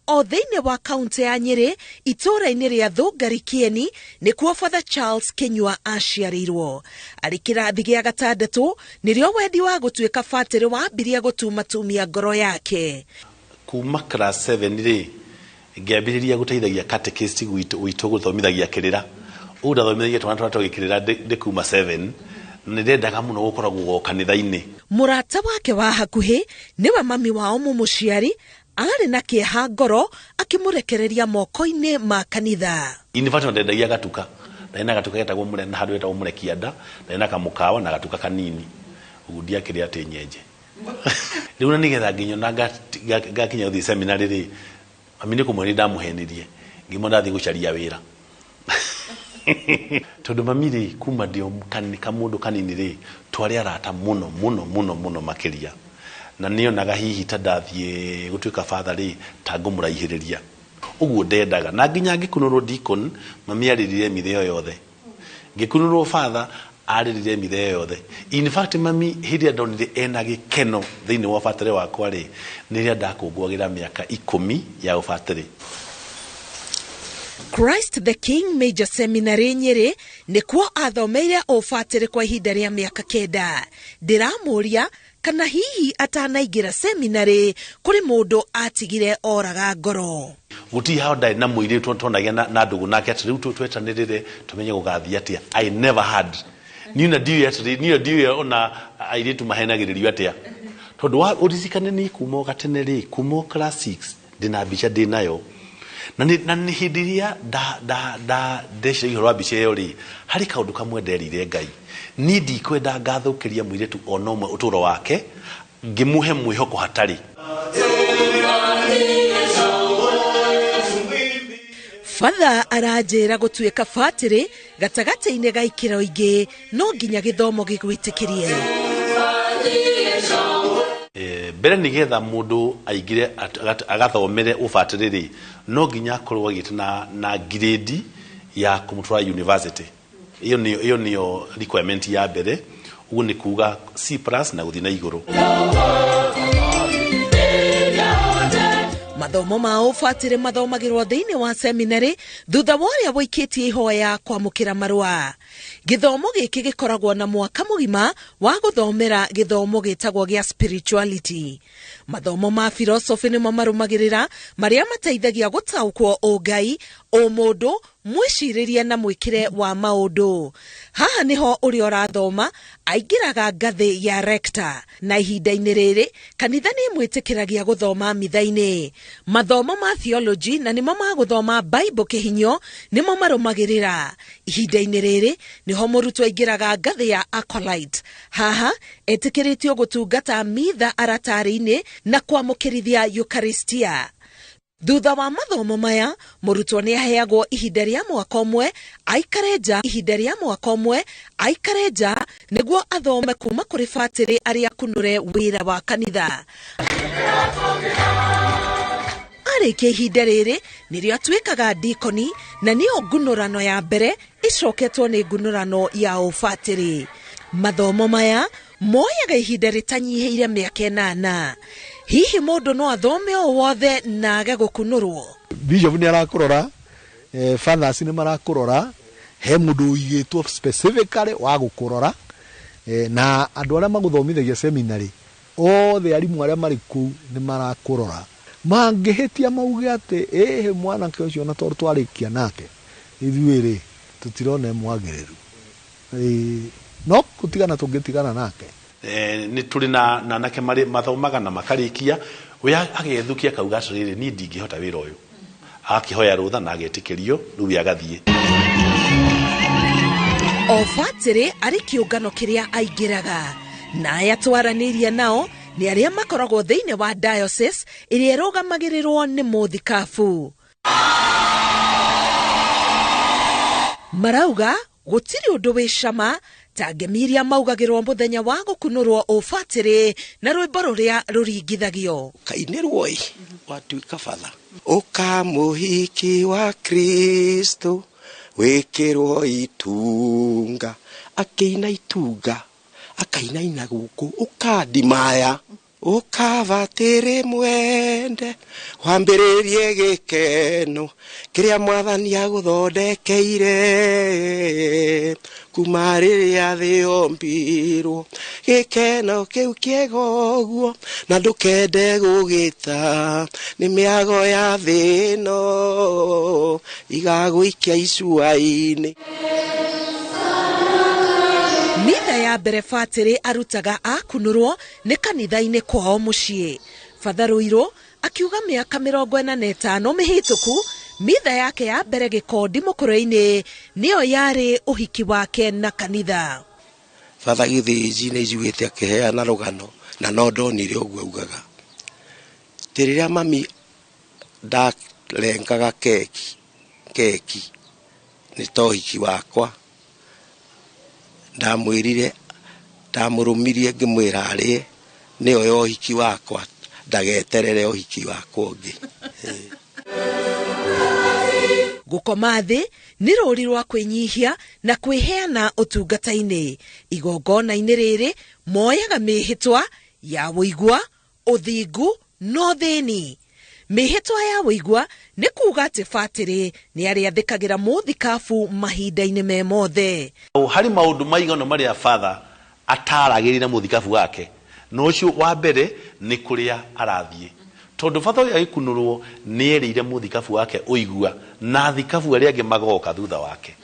O thĩinĩ wa kaunti ya Nyĩrĩ itũũra-inĩ rĩa Thũngari Kĩeni nĩkuo Father Charles Kinyua aciarĩirwo. Arĩ kĩrathi gĩa gatandatũ nĩrĩo wendi wa gũtuĩka batĩrĩ wambirie gũtumatumia ngoro yake. Kuma class 7 rĩ ngĩambĩrĩria gũteithagia catechist gwitũ gũthomithagia kĩrĩra. Ũguo ndathomithagia twana tũrĩa twagĩkĩrĩra ndĩ kuma 7 nĩ ndendaga mũno gũkoragwo kanitha-inĩ. Mũrata wake wa hakuhĩ nĩwe mami wao mũmũciari arĩ na kĩeha ngoro akĩmũrekereria moko-inĩ ma kanitha. In fact ndendagia gatuka, ndarĩ na gatuka getagwo na handũ getagwo Mũrekianda, ndarĩ na kamũkawa na gatuka kanini ũguo ndiakĩrĩ atĩ nyenje. Rĩu na nĩgetha nginyona ngakinya gũthiĩ seminary rĩ, mami nĩ kũmwĩra ndamũhenirie ngĩmwĩra ndathiĩ gũcaria wĩra. Tondũ mami rĩ kuma ndĩ o kamũndũ kanini rĩ twarĩ arata mũno mũno mũno mũno makĩria, na nĩonaga hihi ta ndathiĩ gũtuĩka father rĩ ta ngũmũraihĩrĩria ũguo ndendaga. Na nginya ngĩkunũrwo deacon mami arĩrire mithe ĩyo yothe, ngĩkunũrwo father arĩrire mithe ĩyo yothe. In fact mami hĩndĩ ĩrĩa ndonire ena gĩkeno thĩinĩ wa ũbatĩrĩ wakwa rĩ nĩ rĩrĩa ndakũngũagĩra mĩaka 10 ya ũbatĩrĩ. Christ the King Major Seminary Nyĩrĩ nĩkuo athomeire ũbatĩrĩ kwa ihinda rĩa mĩaka 9. Ndĩramũria kana hihi atanaingĩra seminary kũrĩ mũndũ atigire oraga ngoro. Gũtirĩ hao ndarĩ na mũirĩtu twonagia na ndũgũ nake atĩ rĩu twetanĩrĩre tũmenye gũgathiĩ atĩa. I never had. Niĩ na ndiũĩ atĩrĩ, niĩ ndiũĩ ona airĩtu mahenagĩrĩrio atĩa. Tondũ wa ũririkane niĩ kuma o gatene rĩ, kuma o class 6 ndĩna mbica ndĩnayo. Na nĩ hĩndĩ ĩrĩa ndeciragia ũhoro wa mbica ĩyo rĩ, harĩ kaũndũ kamwe nderire Ngai. Niĩ ndikwenda ngathũkĩria mũirĩtu ona ũmwe ũtũũro wake ngĩmũhe mwĩhoko hatarĩ. Father aranjĩra gũtuĩka batĩrĩ gatagatĩ-inĩ ga ikĩro ingĩ no nginya gĩthomo gĩgwĩtĩkĩrie. Mbere nĩgetha mũndũ aingĩre agathomere ũbatĩrĩ rĩ no nginya akorwo agĩte na grade ya kũmũtwara university. Ĩyo nĩyo requirement ya mbere, ũguo nĩ kuga C+ na gũthiĩ na igũrũ. Mathomo ma ũbatĩrĩ mathomagĩrwo thĩinĩ wa seminarĩ thutha wa ũrĩa wũikĩtie ihoya kwamũkĩra marũa. Gĩthomo gĩkĩ gĩkoragwo na mwaka mũgima wa gũthomera gĩthomo gĩtagwo gĩa spirituality. Mathomo ma philosophy nĩmo marũmagĩrĩra marĩa mateithagia gũtaũkwo ũngai, ũmũndũ, mwĩcirĩrie na mwĩkĩre wa maũndũ. Haha nĩho ũrĩa ũrathoma aingĩraga ngathĩ ya rector, na ihinda-inĩ rĩrĩ kanitha nĩ ĩmwĩtĩkĩragia gũthoma mitha-inĩ. Mathomo ma theology na nĩmo ma gũthoma Bible kĩhinyo nĩmo marũmagĩrĩra. Ihinda-inĩ rĩrĩ nĩho mũrutwo aingĩraga ngathĩ ya acolyte. Haha etĩkĩrĩtio gũtungata mitha aratarĩ-inĩ na kwamũkĩrithia Eucharistia. Thutha wa mathomo maya mũrutwo nĩ aheagwo ihinda rĩa mwaka ũmwe aikare nja ihinda rĩa mwaka ũmwe aikare nja nĩguo athome kuma kũrĩ batĩrĩ arĩa akunũre wĩra wa kanitha. Arĩkia ihinda rĩrĩ nĩrĩo atuĩkaga dikoni, na nĩyo ngunũrano ya mbere ĩcoketwo nĩ ngunũrano ya ũbatĩrĩ. Mathomo maya moyaga ihinda rĩtanyihĩire mĩaka 8. Hihi mũndũ no athome o wothe na age gũkunũrwo? Bishop nĩ arakũrora, fathers nĩ marakũrora, he mũndũ ũigĩtwo specifically wa gũkũrora, na andũ arĩa magũthomithagia seminary othe arimũ arĩa marĩ kũu nĩ marakũrora. Mangĩhĩtia mauge atĩ ĩhĩ mwanake ũcio na tondũ twarĩkia nake ithuĩ rĩ tũtirona mwagĩrĩru, no gũtigana tũngĩtigana nake. Nĩ tũrĩ na anake marĩ mathomaga na makarĩkia, we agethukia akauga atĩrĩrĩ, niĩ ndingĩhota wĩra ũyũ, akĩhoya rũtha na agetĩkĩrio, rĩu we agathiĩ. O batĩrĩ arĩ kĩũngano kĩrĩa aingĩraga, na aya twaranĩirie nao nĩ arĩa makoragwo thĩinĩ wa diocese ĩrĩa ĩrũgamagĩrĩrwo nĩ mũthikabu. Marauga gũtirĩ ũndũ wĩ cama ta ngemi iria maugagĩrwo mũthenya wa gũkunũrwo ũbatĩrĩ na rwĩmbo rũrĩa rũringithagio. Kainĩrwo ĩ watuĩka batha, ũka mũhiki wa Kristo wĩkĩrwo itunga, akĩina itunga akainaina gũkũ, ũkandimaya ũkabatĩrĩ mwende wambĩrĩrie gĩkeno kĩrĩa mwathani agũthondekeire kuma rĩrĩa thĩ yombirwo, gĩkeno kĩu kĩega ũguo na ndũkende gũgĩta, nĩ mĩago ya thĩ ĩno igagũikia icua-inĩ. Mitha ya mbere batĩrĩ arutaga akunũrwo nĩ kanitha-inĩ kwao mũciĩ. Father Ruiru akiuga mĩaka 45 mĩhĩtũku mitha yake ya mbere Gĩkondi Mũkũrwe-inĩ nĩyo yarĩ ũhiki wake na kanitha. Father Gĩthĩnji nĩ njiguĩte akĩheana rũgano na no ndonire ũguo augaga atĩ rĩrĩa mami ndarengaga keki nĩ ta ũhiki wakwa, ndamwĩrire, ndamũrũmirie ngĩmwĩra arĩe nĩyo ya ũhiki wakwa, ndageterere ũhiki wakwa ũngĩ. Gũkoma thĩ nĩ rũri rwa kwĩnyihia na kwĩheana ũtungata-inĩ. Igongona-inĩ rĩrĩ moyaga mĩhĩtwa ya ũigua, ũthingu na ũthĩni. Mĩhĩtwa ya ũigua nĩ kuuga atĩ batĩrĩ nĩ arĩathĩkagĩra mũthikabu mahinda-inĩ me mothe. Harĩ maũndũ maigana marĩa father ataragĩrĩra mũthikabu wake, na ũcio wa mbere nĩ kũrĩa arathiĩ, tondũ father ũyũ agĩkunũrwo nĩ erĩire mũthikabu wake ũigua na thikabu arĩa angĩ magoka thutha wake.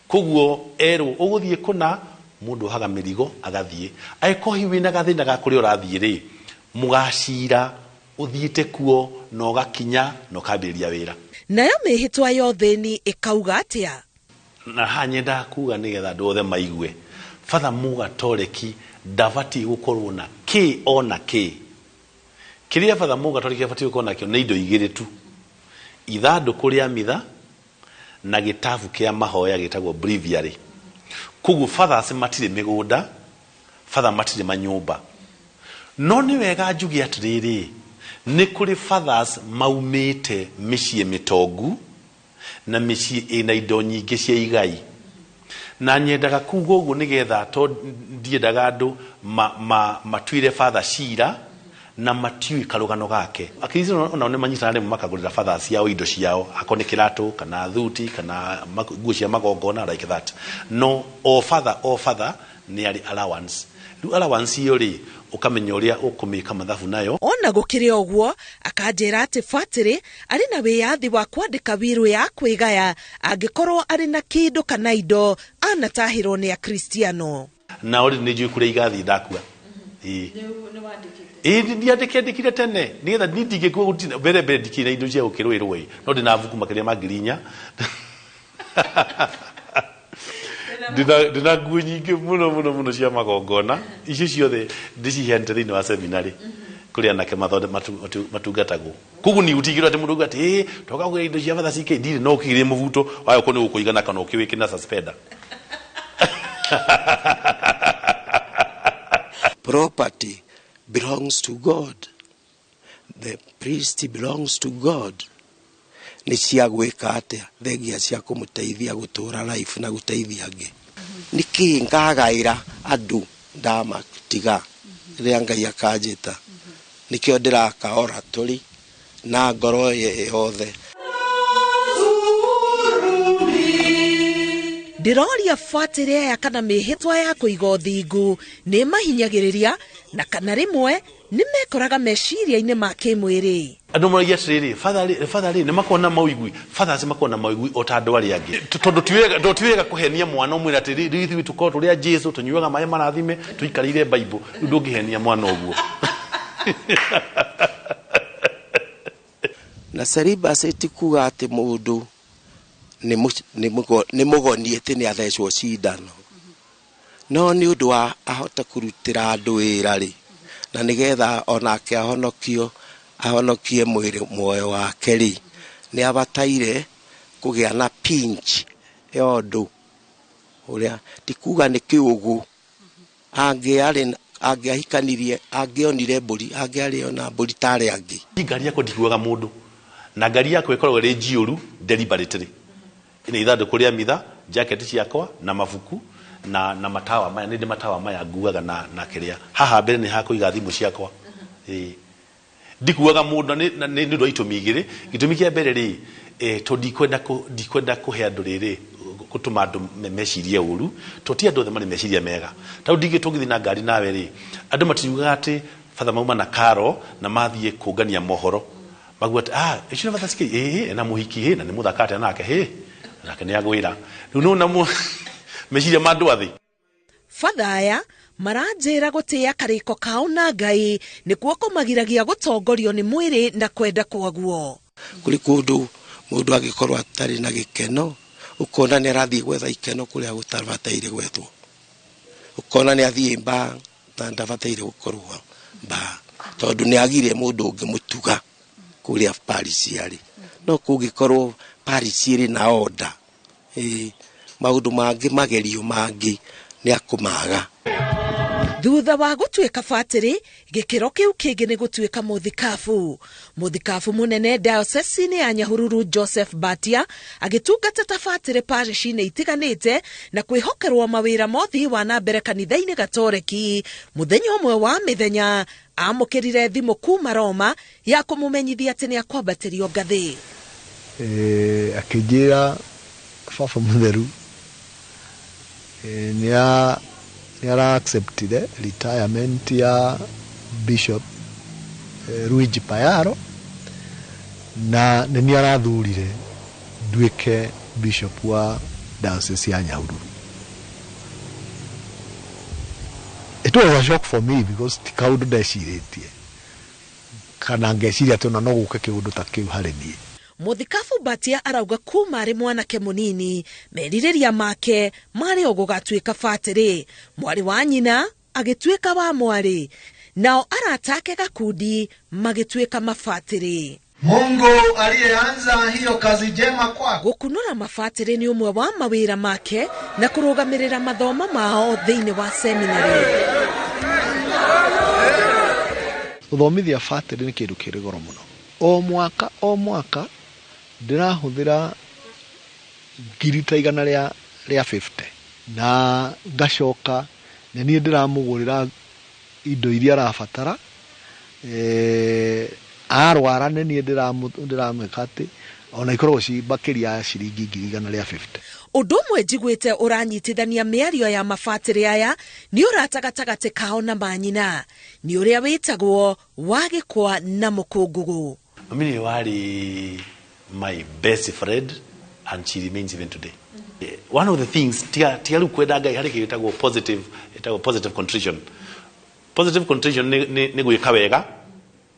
Koguo erwo ũgũthiĩ kũna, mũndũ ohaga mĩrigo agathiĩ. Angĩkorwo hihi wĩna gathĩna ga kũrĩa ũrathiĩ rĩ, mũgacira ũthiĩte kuo na ũgakinya na ũkambĩrĩria wĩra. Nayo mĩhĩtwa ya ũthĩni ĩkauga atĩa? Na haha nyendaga kuga nĩgetha andũ othe maigue, Father Mũgatoreki ndabatiĩ gũkorwo na kĩ ona kĩ. Kĩrĩa Father Mũgatoreki abatiĩ gũkorwo nakĩo nĩ indo igĩrĩ tu, ithandũkũ rĩa mitha na gĩtabu kĩa mahoya gĩtagwo breviary. Koguo fathers matirĩ mĩgũnda, father matirĩ manyũmba. No nĩ wega njuge atĩrĩrĩ, nĩ kũrĩ fathers maumĩte mĩciĩ mĩtongu na mĩciĩ ĩna indo nyingĩ cia igai. Na nyendaga kuga ũguo nĩgetha to ndiendaga andũ matuire father cira Na matiũĩ karũgano gake. Akristiano onao nĩ manyitanaga rĩmwe makagũrĩra fathers ciao indo ciao, akorwo nĩ kĩratũ kana thuti kana nguo cia magongona, like that. No o father, o father nĩ arĩ allowance. Rĩu allowance ĩyo rĩ, ũkamenya ũrĩa ũkũmĩka mathabu nayo. Ona gũkĩrĩ ũguo, akanjĩra atĩ batĩrĩ arĩ na wĩyathi wa kwandĩka wirũ ya kwĩgaya angĩkorwo arĩ na kĩndũ kana indo anatahĩrwo nĩ Akristiano. Na rĩ, nĩ njũĩ kũrĩa igathiĩ ndakua. Ĩĩ. Ĩĩ, ndiandĩkire tene nĩgetha niĩ ndingĩkua gũtina mbere mbere ndikĩrĩ na indo cia gũkĩrũĩrwo ĩ, no ndĩna mbuku makĩria ma 4,000. Ndĩna nguo nyingĩ mũno mũno mũno cia magongona, icio ciothe ndĩciheanĩte thĩinĩ wa seminary kũrĩ anake matungatagwo. Koguo niĩ gũtingĩrwo atĩ mũndũ auga atĩ ĩĩ toka kũgĩra indo cia batha CK, ndirĩ, no ũkĩgĩre mũbuto wayo korwo nĩ ũkũigana kana ũkĩwĩke na suspender. Property belongs to God. The priest belongs to God. Nĩ cia gwĩka atĩa? Thengia cia kũmũteithia gũtũra life na gũteithia angĩ. Nĩkĩ ngagaĩra andũ ndamatiga rĩrĩa Ngai akanjĩta? Nĩkĩo ndĩraka oratory na ngoro yothe. Ndĩroria batĩrĩ aya kana mĩhĩtwa ya kũiga ũthingu nĩ mahinyagĩrĩria na kana rĩmwe nĩ mekoraga meciria-inĩ ma kĩmwĩrĩ. Andũ moragia atĩrĩrĩ, father rĩ, nĩ makoragwo na mawĩigwi? Fathers makoragwo na mawĩigwi o ta andũ arĩa angĩ. Tondũ ti wega kũhenia mwana ũmwĩre atĩ rĩu ithuĩ tũkoragwo tũrĩ a Jesu, tũnyuaga maĩ marathime, tũikarĩire Bible. Rĩu ndũngĩhenia mwana ũguo. Na celibacy ti kuga atĩ mũndũ nĩ mũgoni atĩ nĩ athecwo cindano. No nĩ ũndũ wa ahote kũrutĩra andũ wĩra rĩ, na nĩgetha onake ahonokie mwĩrĩ muoyo wake rĩ, nĩ abataire kũgĩa na pinch ya ũndũ ũrĩa ti kuga nĩ kĩũgũ. Angĩahikanirie, angĩonire mbũri, angĩarĩ ona mbũri ta arĩa angĩ. Ngari yakwa ndikuaga mũndũ, na ngari yakwa ĩkoragwo ĩrĩ njiũru deliberately. Ĩna ithandũkũ rĩa mitha, jacket ciakwa na mabuku na matawa maya, nĩ ndĩ matawa maya nguaga na kĩrĩa. Haha mbere nĩ ha kũiga thimũ ciakwa. Ĩĩ. Ndikuaga mũndũ na nĩ ũndũ wa itũmi igĩrĩ. Gĩtũmi kĩa mbere rĩ, tondũ ndikwenda kũhe andũ rĩrĩ, gũtũma andũ mecirie ũru, tondũ ti andũ othe marĩ meciria mega. Ta rĩu tũngĩthiĩ na ngari nawe rĩ, andũ matiriugaga atĩ batha mauma na karo na mathiĩ kũngania mohoro. Maguo atĩ, icio nĩ batha CK, ĩĩ, ena mũhiki, ĩĩ, na nĩ mũthaka atĩa nake, ĩĩ, nake nĩ agwĩra. Rĩu nĩ wona meciria ma andũ a thĩ. Batha aya maranjĩra gũtĩĩa karĩko kao na Ngai nĩkuo kũmagiragia gũtongorio nĩ mwĩrĩ na kwenda kwaguo. Kũrĩ kũndũ mũndũ angĩkorwo atarĩ na gĩkeno, ũkona nĩ arathiĩ gwetha ikeno kũrĩa gũtabataire gwethwo. Ũkona nĩ athiĩ mbaa na ndabataire gũkorwo mbaa, tondũ nĩ agire mũndũ ũngĩmũtuga kũrĩa parish arĩ. No kũngĩkorwo parish ĩrĩ na order, maũndũ mangĩ magerio mangĩ nĩ akũmaga. Thutha wa gũtuĩka batĩrĩ, gĩkĩro kĩu kĩngĩ nĩ gũtuĩka mũthikabu. Mũthikabu mũnene diocese-inĩ ya Nyahururu Joseph Mbatia agĩtungata ta batĩrĩ parish-inĩ itiganĩte na kwĩhokerwo mawĩra ma ũthii wa na mbere kanitha-inĩ Gatoreki. Mũthenya ũmwe wa mĩthenya amũkĩrire thimũ kuma Roma ya kũmũmenyithia atĩ nĩ akwambatĩrio ngathĩ. Akĩnjĩra baba mũtheru, nĩ ara acceptire retirement ya Bishop Luigi Payaro na nĩ niĩ arathurire nduĩke bishop wa diocese ya Nyahururu. It was a shock for me because ti kaũndũ ndecirĩtie kana ngeciria atĩ ona no gũke kĩũndũ ta kĩu harĩ niĩ. Mũthikabu Mbatia arauga kuma arĩ mwanake mũnini merirĩria make marĩ o gũgatuĩka batĩrĩ, mwarĩ wa nyina agĩtuĩka wa mwarĩ, nao arata ake gakundi magĩtuĩka mabatĩrĩ. Mungu aliyeanza hiyo kazi njema kwako. Gũkunũra mabatĩrĩ nĩ ũmwe wa mawĩra make na kũrũgamĩrĩra mathomo mao thĩinĩ wa seminary. Gũthomithia batĩrĩ nĩ kĩndũ kĩrĩ goro mũno. O mwaka, o mwaka ndĩrahũthĩra ngiri ta igana rĩa 50 na ngacoka nĩ niĩ ndĩramũgũrĩra indo iria arabatara Arwara nĩ niĩ ndĩramwĩka atĩ ona ikoragwo ci makĩria ya ciringi 150,000. Ũndũ ũmwe njiguĩte ũranyitithania mĩario ya mabatĩrĩ aya nĩ ũrata gatagatĩ kao na manyina, nĩ ũrĩa wĩtagwo wa gĩkwa na mũkũngũgũ. Mami nĩwe warĩ my best friend and she remains even today. One of the things tiga rĩu kwenda Ngai harĩ kĩndũ gĩtagwo positive, ĩtagwo positive contrition. Positive contrition nĩ gwĩka wega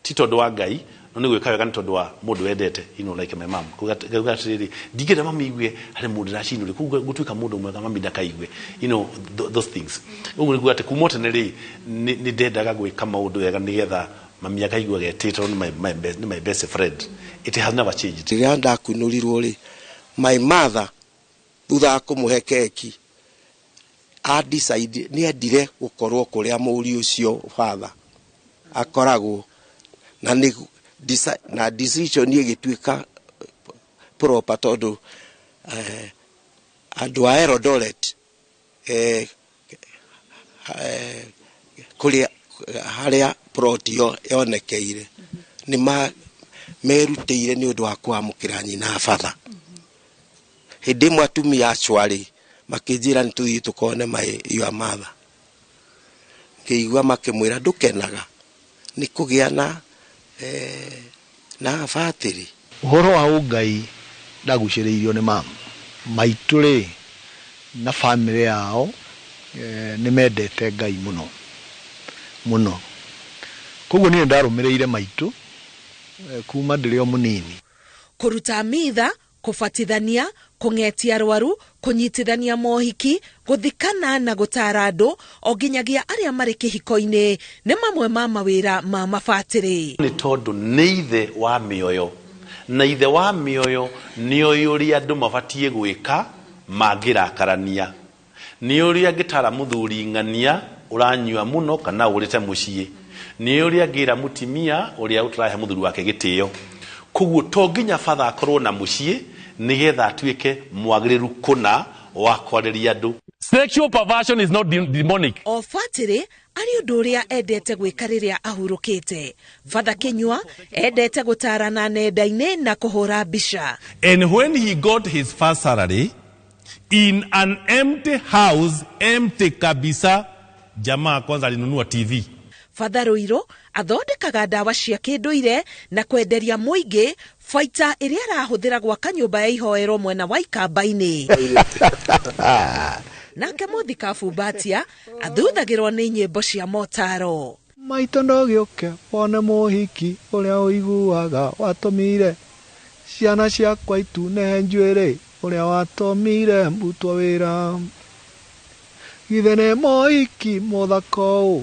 ti tondũ wa Ngai, no nĩ gwĩka wega nĩ tondũ wa mũndũ wendete, you know, like my mom. Kuga atĩrĩrĩ, ndingĩenda mami igue harĩ mũndũ ndĩracinũre, koguo gũtuĩka mũndũ mwega mami ndakaigue, you know, those things. Ũguo nĩ kuga atĩ kuma o tene rĩ, nĩ ndendaga gwĩka maũndũ wega nĩgetha mami akaigua getĩtwo nĩ my best friend. It has never changed. Rĩrĩa ndakunũrirwo rĩ, my mother thutha wa kũmũhe keki a decide nĩ endire gũkorwo kũrĩa mũriũ ũcio father akoragwo, na nĩ na decision ĩgĩtuĩka proper tondũ andũ a Eldoret kũrĩa harĩa plot yonekeire nĩ merutĩire nĩ ũndũ wa kwamũkĩra nyina batha. Hĩndĩ ĩmwe atumia acio arĩ makĩnjĩra nĩ tũthiĩ tũkone my your mother, ngĩigua makĩmwĩra ndũkenaga nĩ kũgĩa na batĩrĩ. Ũhoro wa ũngai ndagucĩrĩirio nĩ mama maitũ rĩ na bamĩrĩ yao, nĩ mendete Ngai mũno mũno, koguo niĩ ndarũmĩrĩire maitũ kuma ndĩrĩ o mũnini. Kũruta mitha, kũbatithania, kũng'etia arwaru, kũnyitithania mohiki, gũthikana na gũtara andũ o nginyagia arĩa marĩ kĩhiko-inĩ nĩ mamwe ma mawĩra ma mabatĩrĩ. Nĩ tondũ nĩ ithe wa mĩoyo, na ithe wa mĩoyo nĩ oĩ ũrĩa andũ mabatiĩ gwĩka mangĩrakarania, nĩ ũrĩa angĩtara mũthuri ng'ania ũranyua mũno kana ũrĩte mũciĩ, nĩ ũrĩa angĩra mũtimia ũrĩa ũtarahe mũthuri wake gĩtĩo. Koguo to nginya batha akorwo na mũciĩ nĩgetha atuĩke mwagĩrĩru kũna wa kwarĩria andũ. Sexual perversion is not demonic. O batĩrĩ arĩ ũndũ ũrĩa endete gwĩka rĩrĩa ahurũkĩte. Father Kinyua endete gũtarana nenda-inĩ na kũhũra mbica. And when he got his first salary in an empty house, empty kabisa, jamaa kwanza alinunua TV. Father Ruiru athondekaga ndawa cia kĩndũire na kwenderia mũingĩ baita ĩrĩa arahũthĩra gwaka nyũmba ya ihoero mwena wa Ikamba-inĩ. Nake mũthikabu Mbatia athuthagĩrwo nĩ nyĩmbo cia motaro. Maitũ ndũgĩũke wone mũhiki ũrĩa ũiguaga watũmire ciana ciakwa itune njuĩrĩ ũrĩa watũmire mbutwo wĩra, githĩ nĩ mũhiki mũthaka ũũ,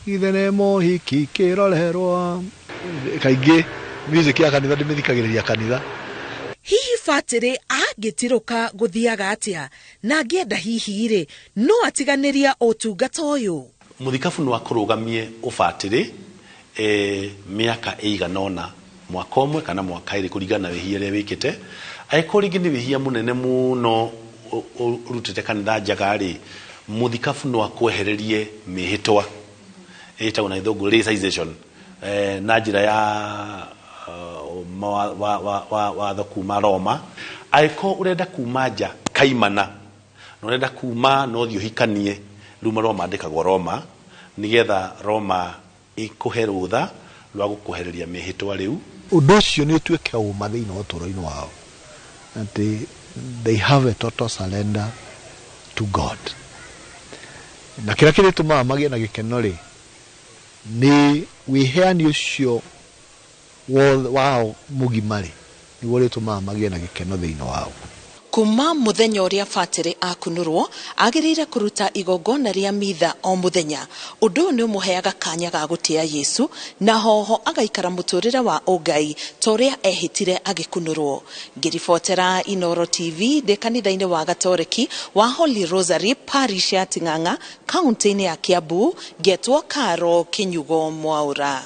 githĩ nĩ mũhiki kĩrorerwa. Kaingĩ music ya kanitha ndĩmĩthikagĩrĩria kanitha. Hihi batĩrĩ angĩtirũka gũthiaga atĩa, na angĩenda hihi rĩ no atiganĩria ũtungata ũyũ? Mũthikabu no akũrũgamie ũbatĩrĩ mĩaka ĩigana ũna, mwaka ũmwe kana mwaka ĩrĩ kũringana na wĩhia ũrĩa wĩkĩte. Angĩkorwo rĩngĩ nĩ wĩhia mũnene mũno ũrutĩte kanitha njaga rĩ, mũthikabu no akwehererie mĩhĩtwa ĩtagwo na gĩthũngũ laicization, na njĩra ya watho kuma Roma. Angĩkorwo ũrenda kuma nja kaimana, na ũrenda kuma no ũthiĩ ũhikanie, rĩu marũa mandĩkagwo Roma nĩgetha Roma ĩkũhe rũtha rwa gũkwehereria mĩhĩtwa rĩu. Ũndũ ũcio nĩ ũtuĩke ũma thĩinĩ wa ũtũũro-inĩ wao, atĩ they have a total surrender to God. Na kĩrĩa kĩrĩtũmaga magĩe na gĩkeno rĩ, nĩ wĩheani ũcio wao mũgima rĩ, nĩguo ũrĩtũmaga magĩe na gĩkeno thĩinĩ wao. Kuma mũthenya ũrĩa batĩrĩ akunũrwo agĩrĩire kũruta igongona rĩa mitha o mũthenya. Ũndũ ũyũ nĩ ũmũheaga kanya ga gũtĩa Yesu na hoho agaikara mũtũrĩre wa ũngai ta ũrĩa ehĩtire agĩkunũrwo. Ngĩribotera Inooro TV ndĩ kanitha-inĩ wa Gatoreki wa Holy Rosary Parish ya Ting'ang'a kaunti-inĩ ya Kiambu, ngetwo Karo Kinyugo Mwaura.